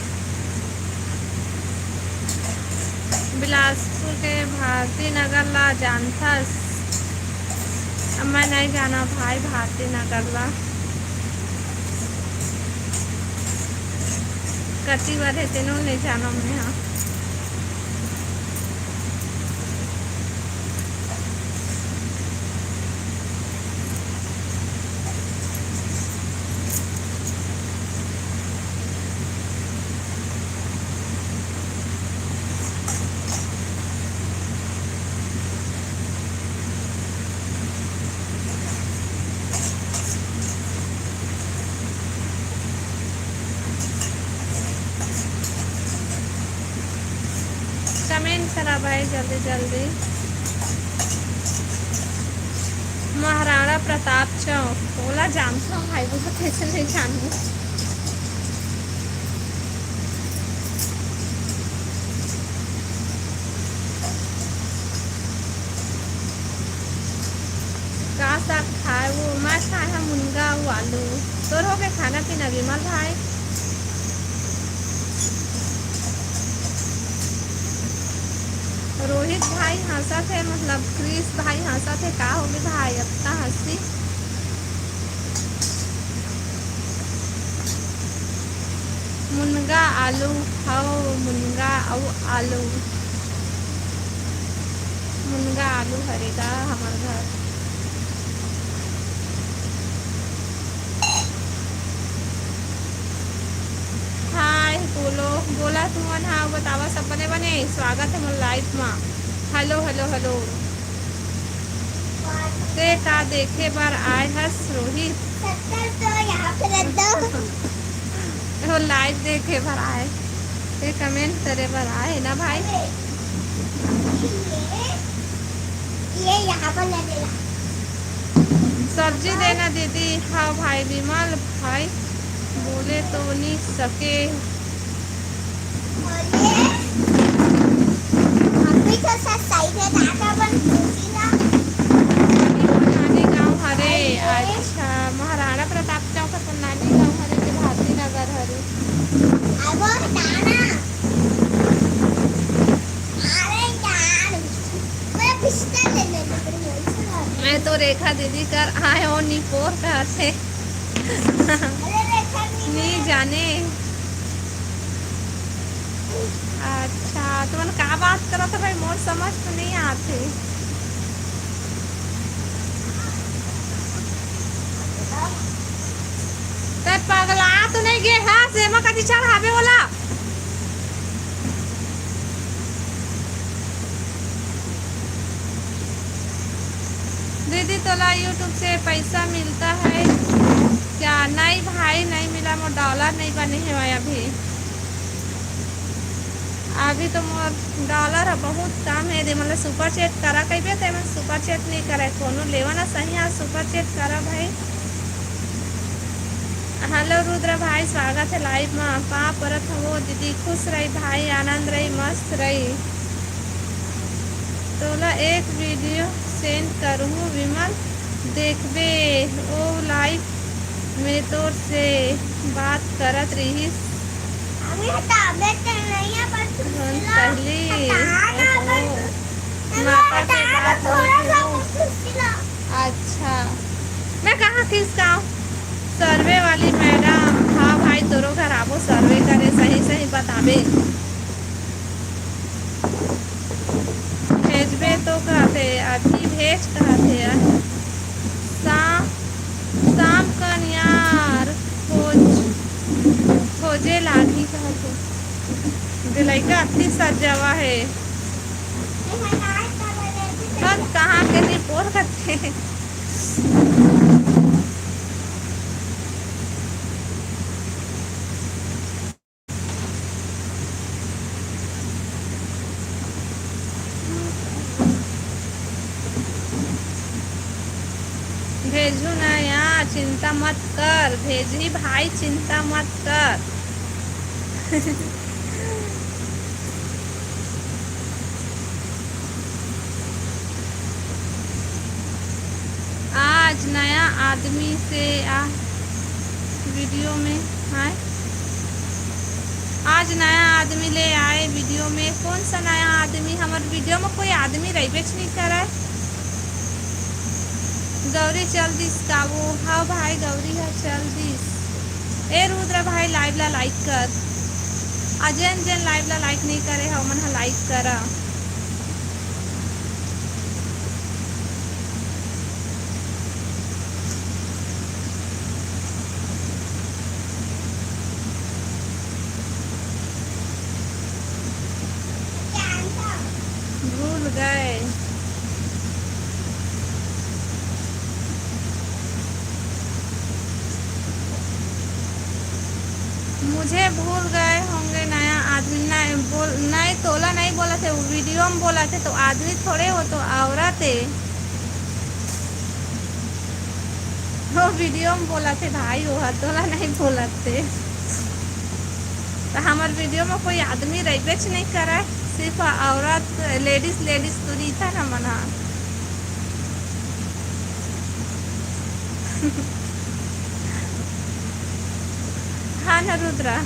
बिलासपुर के भारती नगर ला जानथस? अब मैं नहीं जाना भाई भारती नगर ला। कति बार हे तेनो नहीं जाना मैं, हाँ। कमेंट करा भाई जल्दी जल्दी। महाराणा प्रताप चौक, ओला जानथव भाई, वो तो कैसे नहीं जानू। का साग खाए वो? मैं खाए हंव मुनगा अउ आलू। तोर हो गे खाना पीना विमल भाई? रोहित भाई हंसत हे, मतलब क्रिस भाई हंसत हे। का हो गे भाई, अतना हंसी? मुनगा आलू, हव मुनगा अउ आलू। मुनगा आलू हरे गा हमर घर। हाय बोलो, बोला तुमन हा, बतावा सब बने बने। स्वागत हे मोर लाइव मा। Hello, hello, hello. ते का देखे बर आए हस रोहित? शक्कर तो यहाँ पे रख दो। वो लाइव देखे बर आए, ते कमेंट करे बर आए ना भाई। अरे, सब्जी देना दीदी। हाँ भाई विमल भाई, बोले तो नहीं सके। नानी गाँव हरे। अच्छा, महाराणा प्रताप चौक के नानी गाँव हरे कि भारती नगर हरे? मैं तो रेखा दीदी कर आए हो निपोर कहा थे। नी जाने। अच्छा, तुमन का बात करत हो भाई, मोर समझ तो नहीं आते। ते पगला तो नहीं गे हा, सेमा कति चढ़ावे वाला। दीदी, तोला YouTube से पैसा मिलता है क्या? नहीं भाई, नहीं मिला, मोर डॉलर नहीं बने हेवय अभी। अभी तो मोर डॉलर ह बहुत कम है, दे मतलब सुपर चैट करा कहिबे, ते मन सुपर चैट नहीं करे, कोनो लेवा ना सही, आज सुपर चैट करा भाई। हेलो रुद्र भाई, स्वागत है लाइव में। का परत हो दीदी? खुश रही भाई, आनंद रही, मस्त रही। तोला एक वीडियो सेंड करूँ विमल, देखबे ओ लाइव में तोर से बात करत रहिस। अभी हटाबे ते नहीं है, पर सुशीला, पहली। ओहो। माता के बात थोड़ा सा। अच्छा, मैं कहाँ किस गाँव? सर्वे वाली मैडम। हाँ भाई, तोरो घर आबो सर्वे करे, सही सही बताबे। भेजबे तो कहते, अभी भेज कहते। शाम, शाम कन यार खोज, खोजे लागी कहते। दिलैका अति सजावा है। हम कहाँ के नहीं बोल सकते। भेजू ना यार, चिंता मत कर, भेजही भाई, चिंता मत कर। आज नया आदमी से आ वीडियो में आए, आज नया आदमी ले आए वीडियो में। कौन सा नया आदमी? हमर वीडियो में कोई आदमी रहिबेच नहीं करे। गौरी चल दिस का वो? हाँ भाई, गौरी ह चल दिस। ए रुद्र भाई, लाइव ला लाइक कर। आ जेन जेन लाइव ला लाइक नहीं करे ह, ओमन ह लाइक करा। भूल गए। मुझे भूल गए होंगे नया आदमी। नहीं बोल, नहीं, तोला नहीं बोला थे, वो वीडियो में बोला थे, तो आदमी थोड़े हो, तो औरत है। वो वीडियो में बोला थे भाई, वो ह तोला नहीं बोला थे। तो हमर वीडियो में कोई आदमी रहिबेच नहीं करे, सिर्फ औरत, लेडीज, लेडीज तो रहिथा ना मना। हाँ ना रुद्रा।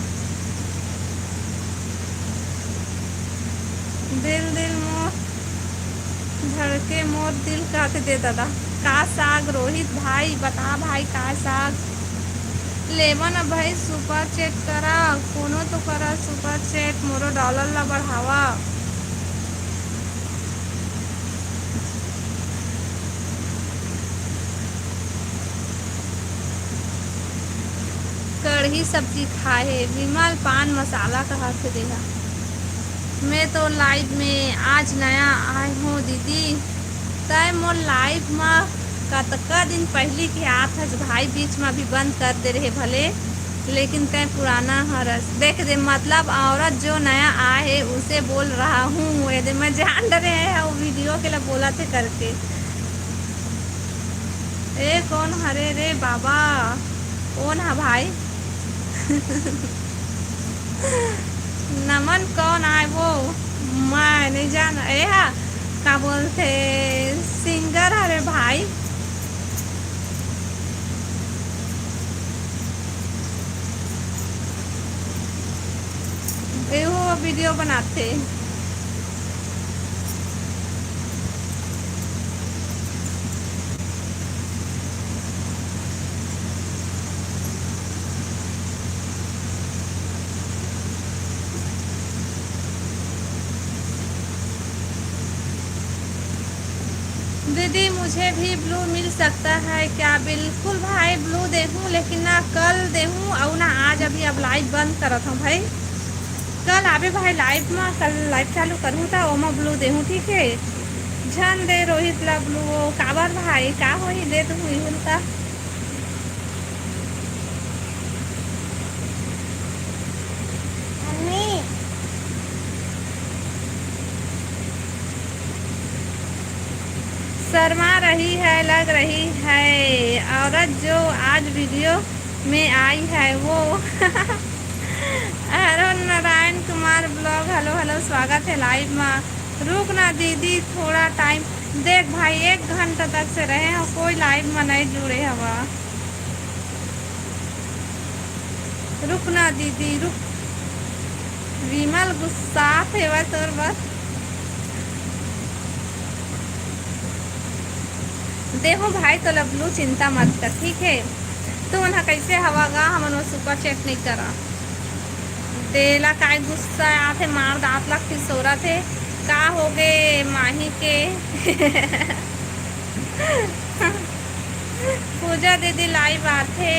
दिल दिल मोर धड़के मोर दिल कहत दे दादा। का साग रोहित भाई, बता भाई का साग? लेवा ना भाई, सुपर चैट करा, कोनो तो करा सुपर चैट, मोरो डॉलर ला बढ़ावा। कढ़ी सब्जी खाए हे विमल, पान मसाला कहत हे देहा। मैं तो लाइव में आज नया आए हूँ दीदी, तय मोर लाइव में कतका दिन पहली के आत हस भाई, बीच में भी बंद कर दे रहे भले, लेकिन तय पुराना हरस। देख दे, मतलब औरत जो नया आए है उसे बोल रहा हूँ, ये दे मैं जान डरे है वो वीडियो के लिए बोला थे करके। ए, कौन हरे रे बाबा? कौन हा भाई? नमन कौन आय वो? मैं नहीं जान। ए हा, का बोलथे, सिंगर हरे भाई। एहू वीडियो बनाथे। दीदी, मुझे भी ब्लू मिल सकता है क्या? बिल्कुल भाई, ब्लू देहूँ, लेकिन ना कल देहूँ और ना आज। अभी अब लाइव बंद करत हूँ भाई। कल आबे भाई लाइव में, कल लाइव चालू करूँ त ओमा ब्लू देहूँ, ठीक है? झन दे रोहित ला ब्लू, वो काबर भाई, का होही, दे दूँ इहन का। शर्मा रही है, लग रही है औरत जो आज वीडियो में आई है वो। Arun Narayan Kumar blog, hello hello, स्वागत है लाइव में। रुक ना दीदी, थोड़ा टाइम। देख भाई, एक घंटा तक से रहे हो, कोई लाइव में नहीं जुड़े हवा। रुक ना दीदी, रुक। विमल गुस्सा फेवा तोर बस। देहूँ भाई तोला ब्लू, चिंता मत कर, ठीक है? तू मन ह कैसे हवा गा, हमन वो सुपर चैट नहीं करा। तेला काय गुस्सा आथे, मार दांत ला खिसोरत हे। का होगे माही के? पूजा दीदी लाइव आथे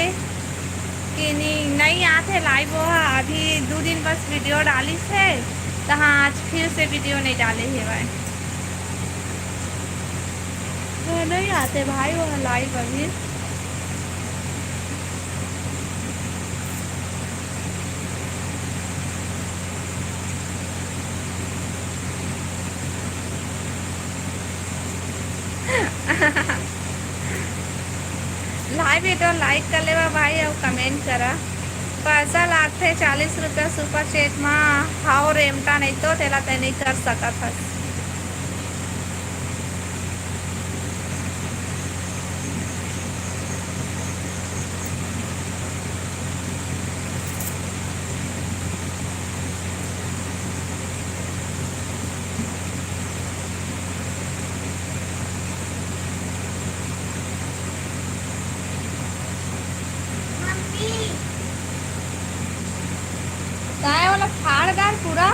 कि नी? नई आथे लाइव, वो ह अभी दू दिन बस वीडियो डालिस हे, त हाँ, आज फिर से वीडियो नई डाले हेवय। वो नई आथे भाई, वो ह लाइव अभी। लाइव वीडियो लाइक कर लेवा भाई, अउ कमेंट करा। पैसा लागथे चालीस रुपया सुपर चैट मा। हाव रेमटा, नहीं तो तेला तय नहीं कर सकत हस। काय वाला फाड़ डाल पूरा,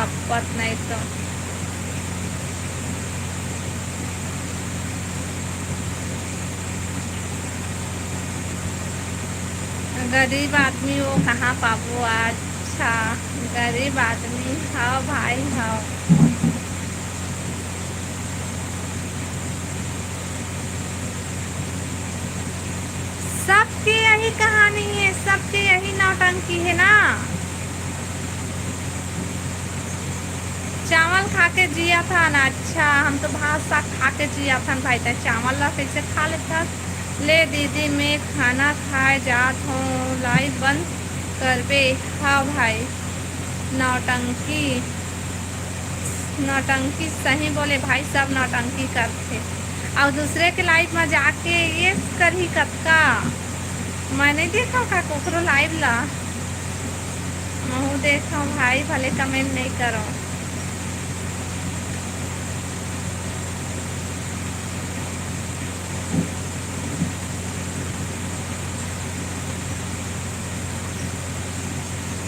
अब्बत नहीं तो। गरीब आदमी वो कहाँ पाबो? अच्छा, गरीब आदमी हव भाई, हव। सबके यही कहानी है, सबके यही नौटंकी है ना। चावल खा के जिया था ना। अच्छा, हम तो भात साग खा के जिया था भाई, तै चावल ला कैसे खा लेता? ले दीदी, मैं खाना खाए जात हूँ, लाइव बंद करबे। हाँ भाई, नौटंकी, नौटंकी सही बोले भाई, सब नौटंकी करथे। अउ दूसरे के लाइव में जाके ये करही कतका। मैं नहीं देखा का कोकरो लाइव ला। महू देखो भाई, भले कमेंट नहीं करो।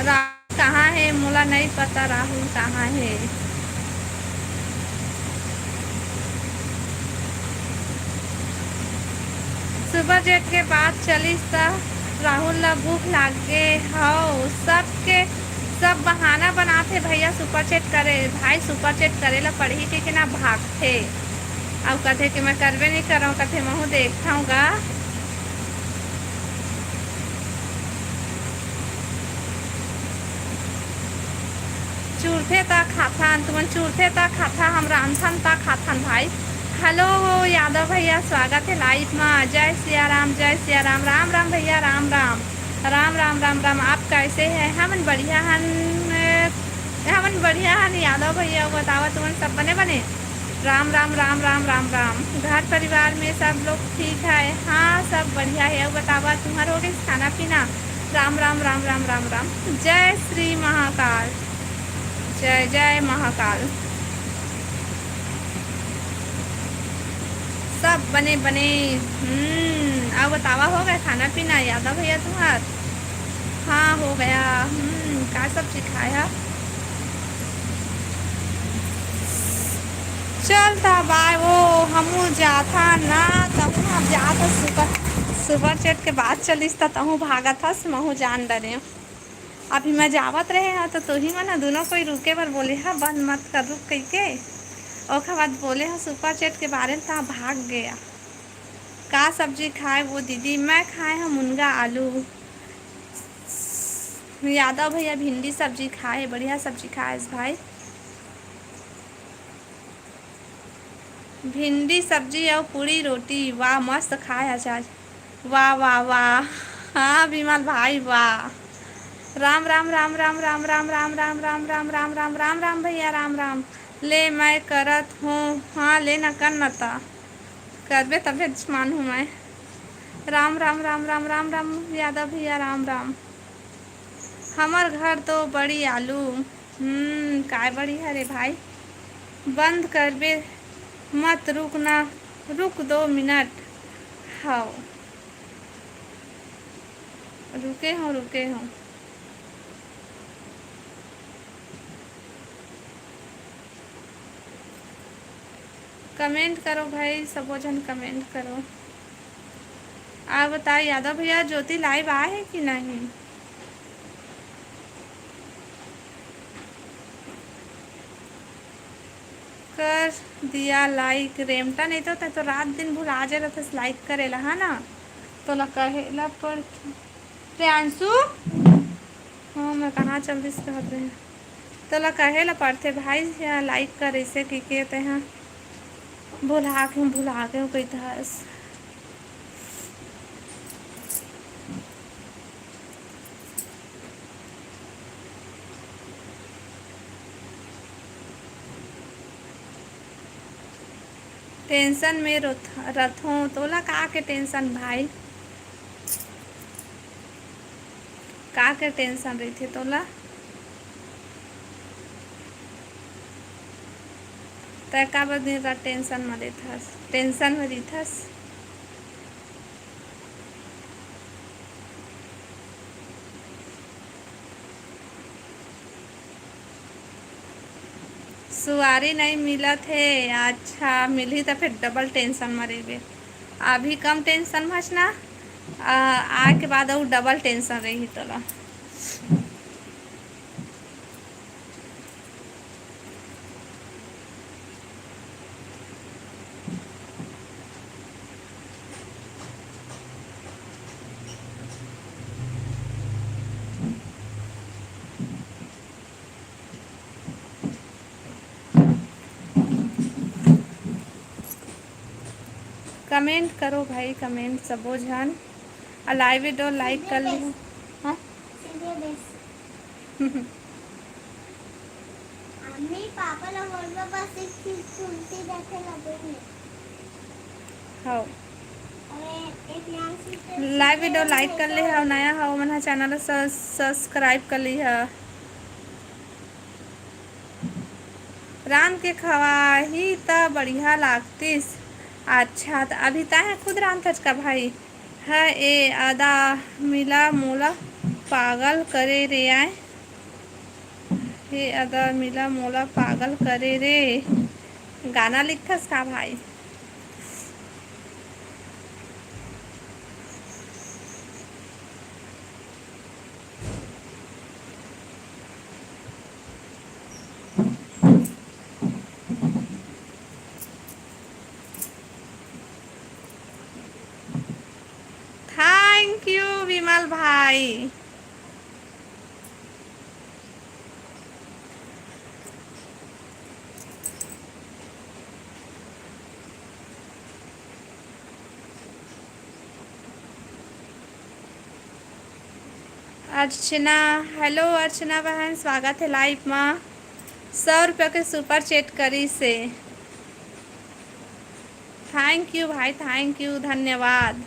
राहुल कहाँ है? मोला नहीं पता राहुल कहाँ है। सुपर चैट के बात चलिस त राहुल ला भूख लागे हव। सबके सब बहाना बनाथे भैया, सुपर चैट करे, भाई सुपर चैट करे ला पड़ही के, के ना भागथे। अउ कथे कि मैं करबे नहीं करव, कथे महू देखथव गा। चुरथे त खाथन, तुमन चुरथे त खाता, हम रांधथन त खाथन भाई। हेलो यादव भैया, स्वागत है लाइव मा। जय सिया राम, जय सिया राम। राम राम भैया, राम राम। राम राम, राम राम। आप कैसे हैं? हमन बढ़िया हन, हमन बढ़िया हन यादव भैया। बतावा तुमन सब बने बने? राम राम, राम राम, राम राम। घर परिवार में सब लोग ठीक है? हाँ, सब बढ़िया है। बतावा तुम्हार हो गइस खाना पीना? राम राम, राम राम, राम राम। जय श्री महाकाल, जय जय महाकाल। सब बने बने। हम्म, अउ बतावा, हो गया खाना पीना यादव भैया तुम्हार? हाँ, हो गया। हम्म, का सब्जी खाए हा? चल त बाय, वो हमू जाथा ना, तहूँ हम जाथा। सुपर, सुपर चैट के बात चलिस त तहूँ भागत हस, महूँ जान डरे। अभी मैं जावत रहे हा, तो तुही मन ह दुनो कोई रुके बर बोले हा, "बंद मत कर, रुक," कहिके। ओखर बाद बोले हा, सुपर चैट के बारे में, ता भाग गया। का सब्जी खाए वो दीदी? मैं खाए हा मुनगा आलू। यादव भैया भिंडी सब्जी खाए, बढ़िया सब्जी खाए भाई। भिंडी सब्जी अउ पूरी रोटी, वाह, मस्त खाए आज आज। वाह, वाह, वाह। हाँ, विमल भाई, वाह। राम, राम, राम, राम, राम, राम, राम, राम, राम, राम, राम, राम, राम, राम, राम भैया, राम, राम। ले, मैं करत हूँ। हाँ, ले ना, कर ना ता। करबे तभे मानहूँ मैं। राम, राम, राम, राम, राम, राम, यादव भैया, राम, राम। हमर घर तो बड़ी आलू। हम्म, काय बड़ी हरे भाई? बंद करबे मत, रुक ना, रुक दो मिनट। हव, रुके हूँ, रुके हूँ। कमेंट करो भाई, सबो झन कमेंट करो। आप बताओ यादव भैया, ज्योति लाइव आए है कि नहीं? कर दिया लाइक रेमटा, नहीं तो तै तो रात दिन भुला जे रहथस लाइक करे ला, है ना? तोला कहे ला पड़थे। प्रियांशु, हाँ, मैं कहाँ चल दिस कहत रहे। तोला कहे ला पड़थे भाई, या लाइक कर, ऐसे कि के तेहा भुला के, भुला के कहिथस। टेंशन में रोथ-, रथों, तोला का के टेंशन भाई? का के टेंशन रहिथे तोला? तै काबर दिन रात टेंशन म रहिथस, टेंशन म रहिथस? सुवारी नइ मिलत हे। अच्छा, मिलही त फेर डबल टेंशन म रहिबे। अभी कम टेंशन म हस ना, आ, आए के बाद अउ डबल टेंशन रही तोला। कमेंट करो भाई, कमेंट सबो झन। आ लाइव वीडियो लाइक कर लो। हाँ? मम्मी, पापा ला बोलबो, बस एक चीज सुनती जाथे, लगो में। हाँ। अरे, एक नाम से तो लाइव वीडियो लाइक कर ले हव, नया हव, मन ह चैनल ला स-, सब्सक्राइब कर ली ह। रांध के खवाही त बढ़िया लागतिस। अच्छा, त अभी तैं ह खुद रांधथस का भाई? ह ए अदा मिला मोला पागल करे रे आय। हे अदा मिला मोला पागल करे रे। गाना लिखथस का भाई? थैंक यू विमल भाई। अर्चना, हेलो अर्चना बहन, स्वागत है लाइव मा। सौ रुपया के सुपर चैट करिस हे। थैंक यू भाई, थैंक यू, धन्यवाद।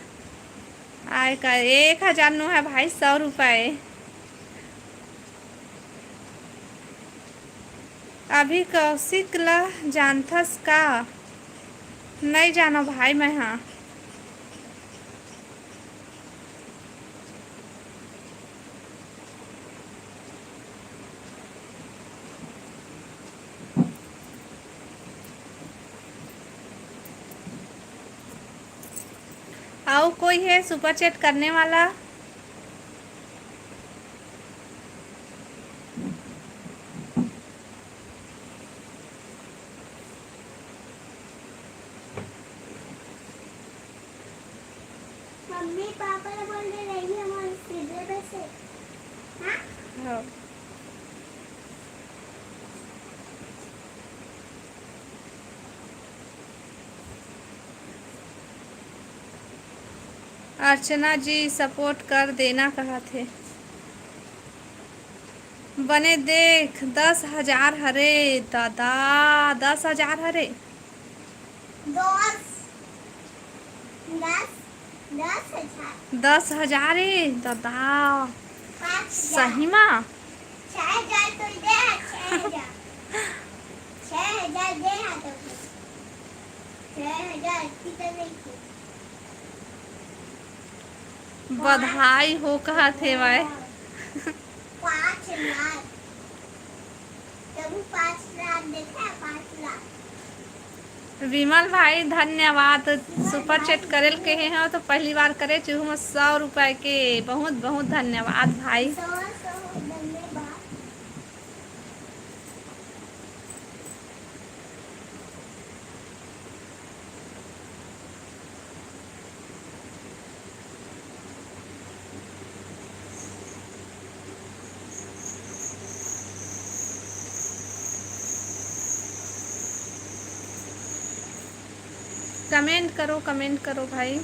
आय का एक हजार नो है भाई, सौ रुपये। अभी कौशिक ला जानथस का? नइ जानो भाई मैं हा। अउ कोई है सुपर चैट करने वाला? मम्मी पापा ने बोल दे रही है हमारे सिलेबस से। हाँ? हाँ। अर्चना जी सपोर्ट कर देना कहत हे। बने देख, दस हजार हरे दादा, दस हजार हरे। दस, दस, दस हजार। दस हजार ए दादा। पाँच हजार। सही मा? छह हजार तो दे, छह हजार। छह हजार दे, हाँ, तो छह हजार की तो नहीं थी। बधाई हो कहत हे भाई। पाँच लाख। तभी पाँच लाख देखा, पाँच लाख। विमल भाई धन्यवाद, सुपर चैट करेल कहे हो तो पहली बार करे चूहू में सौ रुपए के, बहुत बहुत धन्यवाद भाई। सौ, सौ धन्यवाद। कमेंट करो, कमेंट करो भाई।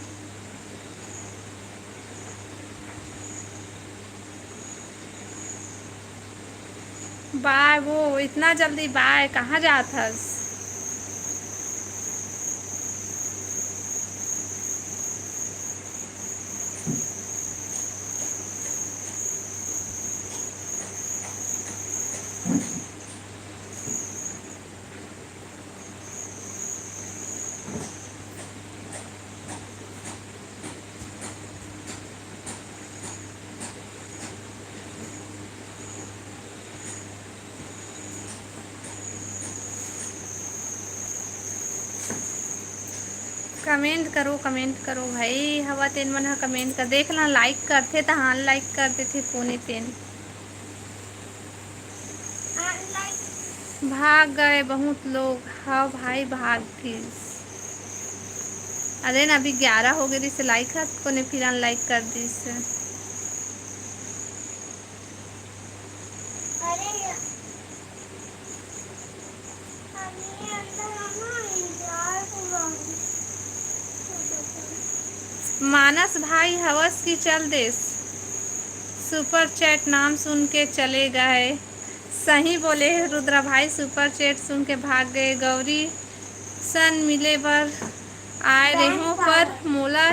बाय, वो इतना जल्दी बाय, कहाँ जात हस? कमेंट करो, कमेंट करो भाई, हवा तेन मन ह कमेंट कर, देख ला, लाइक करथे त हाँ, लाइक कर देथे कोने तेन। भाग गए बहुत लोग। हाँ भाई, भाग गिस। अरे ना, अभी ग्यारह हो गए रिस, लाइक हत कोने फिर अनलाइक कर दिस। अरे, हम ये अंदर आना, enjoy पूरा। मानस भाई हवस की चल देस। सुपर चैट नाम सुन के चले गए। सही बोले हे रुद्रा भाई, सुपर चैट सुन के भाग गए। गौरी सन मिले बर आए रेहो पर मोला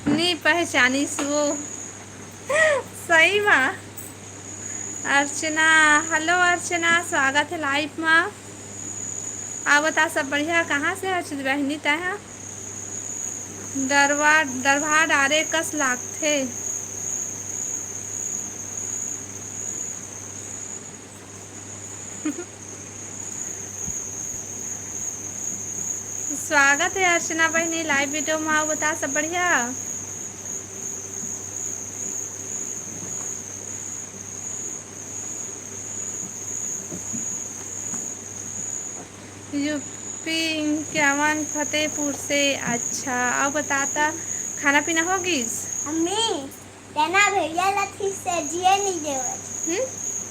नी पहचानिस वो। सही मा। अर्चना, हेलो अर्चना, स्वागत है लाइव मा। आ बता, सब बढ़िया? कहाँ से हस बहिनी तैं ह? डरवा, डरभा डारे कस लागथे। स्वागत है अर्चना बहिनी लाइव वीडियो मा। अउ बता, सब बढ़िया? यूपी इक्यावन फतेहपुर से। अच्छा, अउ बता, त खाना पीना हो गिस? अम्मी, तेना भैया ला ठीक से जिए नहीं देवत। हम्म?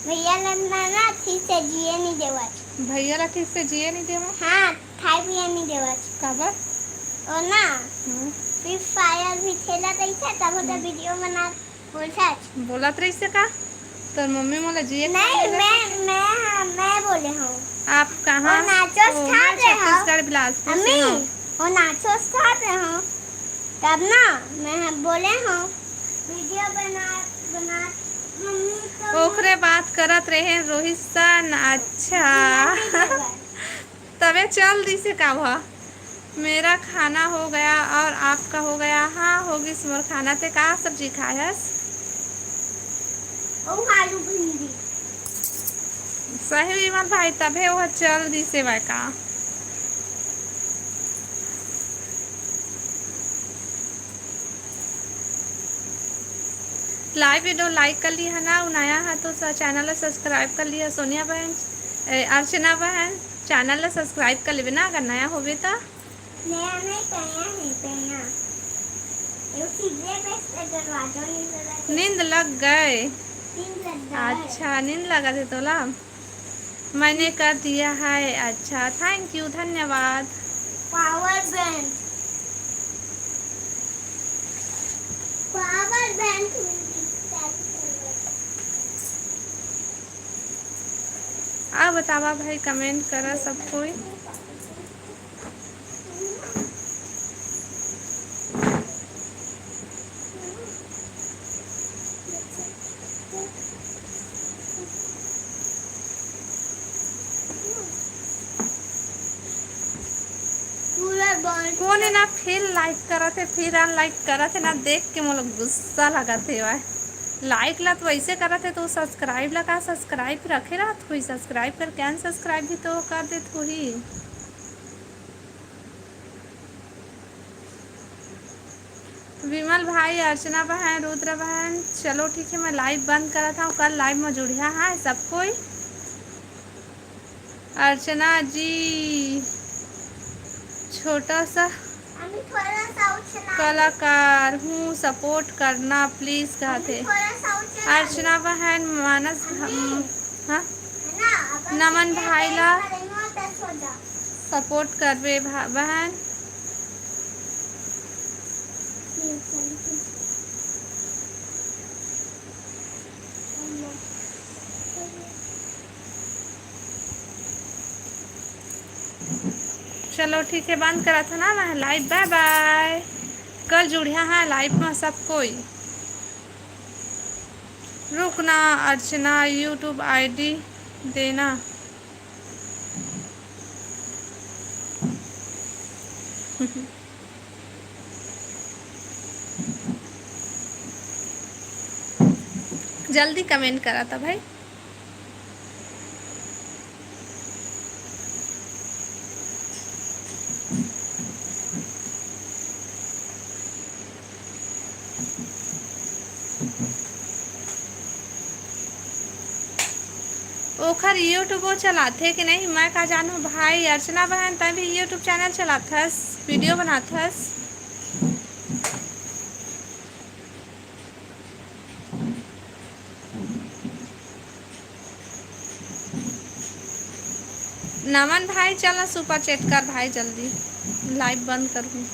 भैया ला ना, ना ठीक से जिए नहीं देवत। भैया ला ठीक से जिए नहीं देवत? हाँ, खाए पिए नहीं देवत। काबर? ओ ना, हम्म। फ्री फायर भी खेला रही थे, तब तो हम्म। वीडियो बना बोलत रहिसे का? तोर मम्मी मोला जिए नहीं, मैं, मैं, मैं बोले हूँ। आप कहाँ? वो नाचोस खात रहे हो। छत्तीसगढ़ बिलासपुर से। अम्मी, वो नाचोस खात रहे हो। तब ना मैं बोले हूँ, वीडियो बना, बना, मम्मी तो ओकरे बात करत रहे रोहित सन। अच्छा। तबे चल दिसे का हुआ? मेरा खाना हो गया और आपका हो गया? हाँ, हो गिस मोर खाना। ते का सब्जी खाए हस? ओ, आलू भिंडी। सही विमल भाई, तबे वो चल दिसे वै का। लाइव वीडियो लाइक कर लिहा ना, नया है तो चैनल ला सब्सक्राइब कर लिहा। सोनिया बहन, ए, अर्चना बहन, चैनल ला सब्सक्राइब कर लेबे ना, अगर नया होबे त। नया नहीं, पहला है, पहला। ये सीधे पे से दरवाजा नहीं लगा। नींद लग गए। नींद लग गए। अच्छा, नींद लगा थे तोला। मैंने कर दिया है। अच्छा, thank you, धन्यवाद। Power bank. Power bank. आ बतावा भाई, कमेंट करा सब कोई। कोन हे ना, फिर लाइक करत हे, फिर अनलाइक करत हे ना, देख के मोला गुस्सा लगत हे। वाह, लाइक ला तो वैसे करत हे, तो सब्सक्राइब ला का सब्सक्राइब रखे रहत होही? सब्सक्राइब करके अनसब्सक्राइब भी तो कर देत होही। विमल भाई, अर्चना बहन, रुद्र बहन, चलो ठीक है, मैं लाइव बंद करत हूँ, कल लाइव में जुड़िया है सब कोई। अर्चना जी, छोटा सा कलाकार हूँ, सपोर्ट करना प्लीज, कहते अर्चना बहन, मानस, हाँ, नमन भाई ला सपोर्ट करबे बहन। चलो ठीक है, बंद करत हँव ना मैं लाइव। बाय बाय। कल जुड़िया है लाइव में सब कोई। रुकना अर्चना, YouTube ID देना। जल्दी कमेंट करा था भाई। ओखर YouTube वो चलाथे कि नहीं, मैं का जानू भाई। अर्चना बहन, तैं भी YouTube चैनल चलाथस, वीडियो बनाथस। नमन भाई, चल ना सुपर चैट कर भाई, जल्दी लाइव बंद करूँ।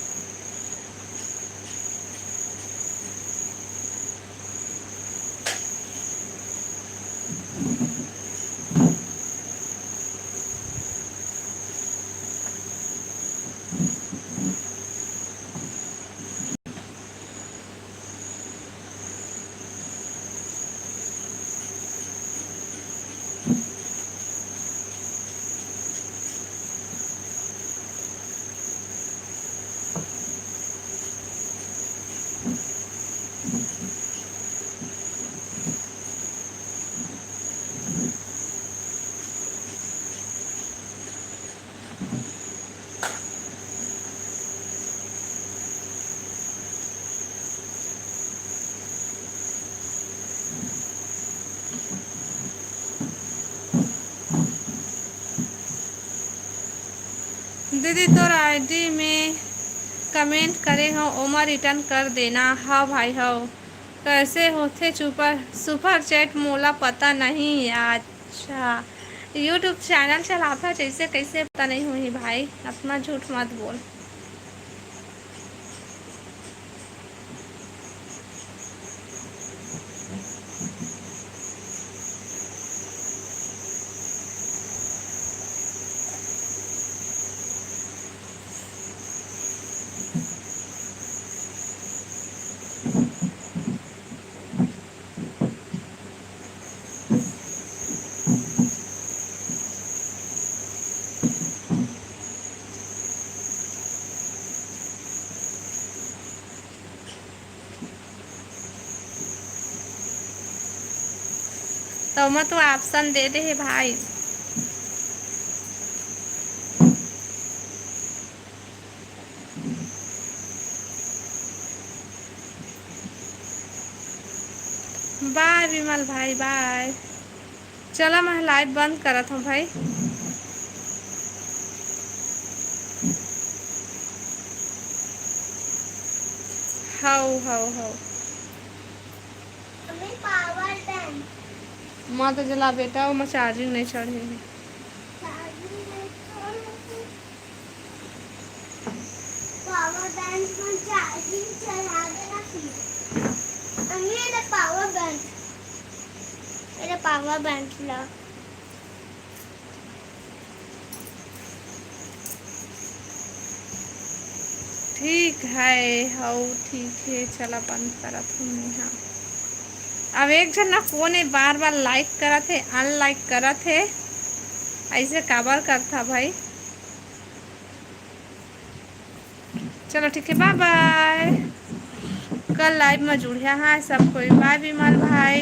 दीदी, तोर ID में कमेंट करे हो, ओमा रिटर्न कर देना। हाँ भाई, हव। कैसे होथे सुपर, सुपर चैट, मोला पता नहीं। अच्छा, YouTube चैनल चलाथा जैसे, कैसे पता नहीं होही भाई, अतना झूठ मत बोल। ओमा तो option दे दे हे भाई। बाय विमल भाई, बाय। चला, मैं live बंद करत हूँ भाई। हव, हव, हव। मत जला बेटा, ओमा charging नहीं चढ़े हे। Power bank में charging चला देना फिर। अम्मी, ये ले power bank, ये ले power bank ला। ठीक है, हव, ठीक है, चला बंद करत हूँ मैं। हाँ, अब एक झन ना कोन ए बार बार like करत हे, unlike करत हे, ऐसे काबर करथा भाई? चलो ठीक है, bye bye। कल live में जुड़िया हाँ सब कोई। बाय विमल भाई।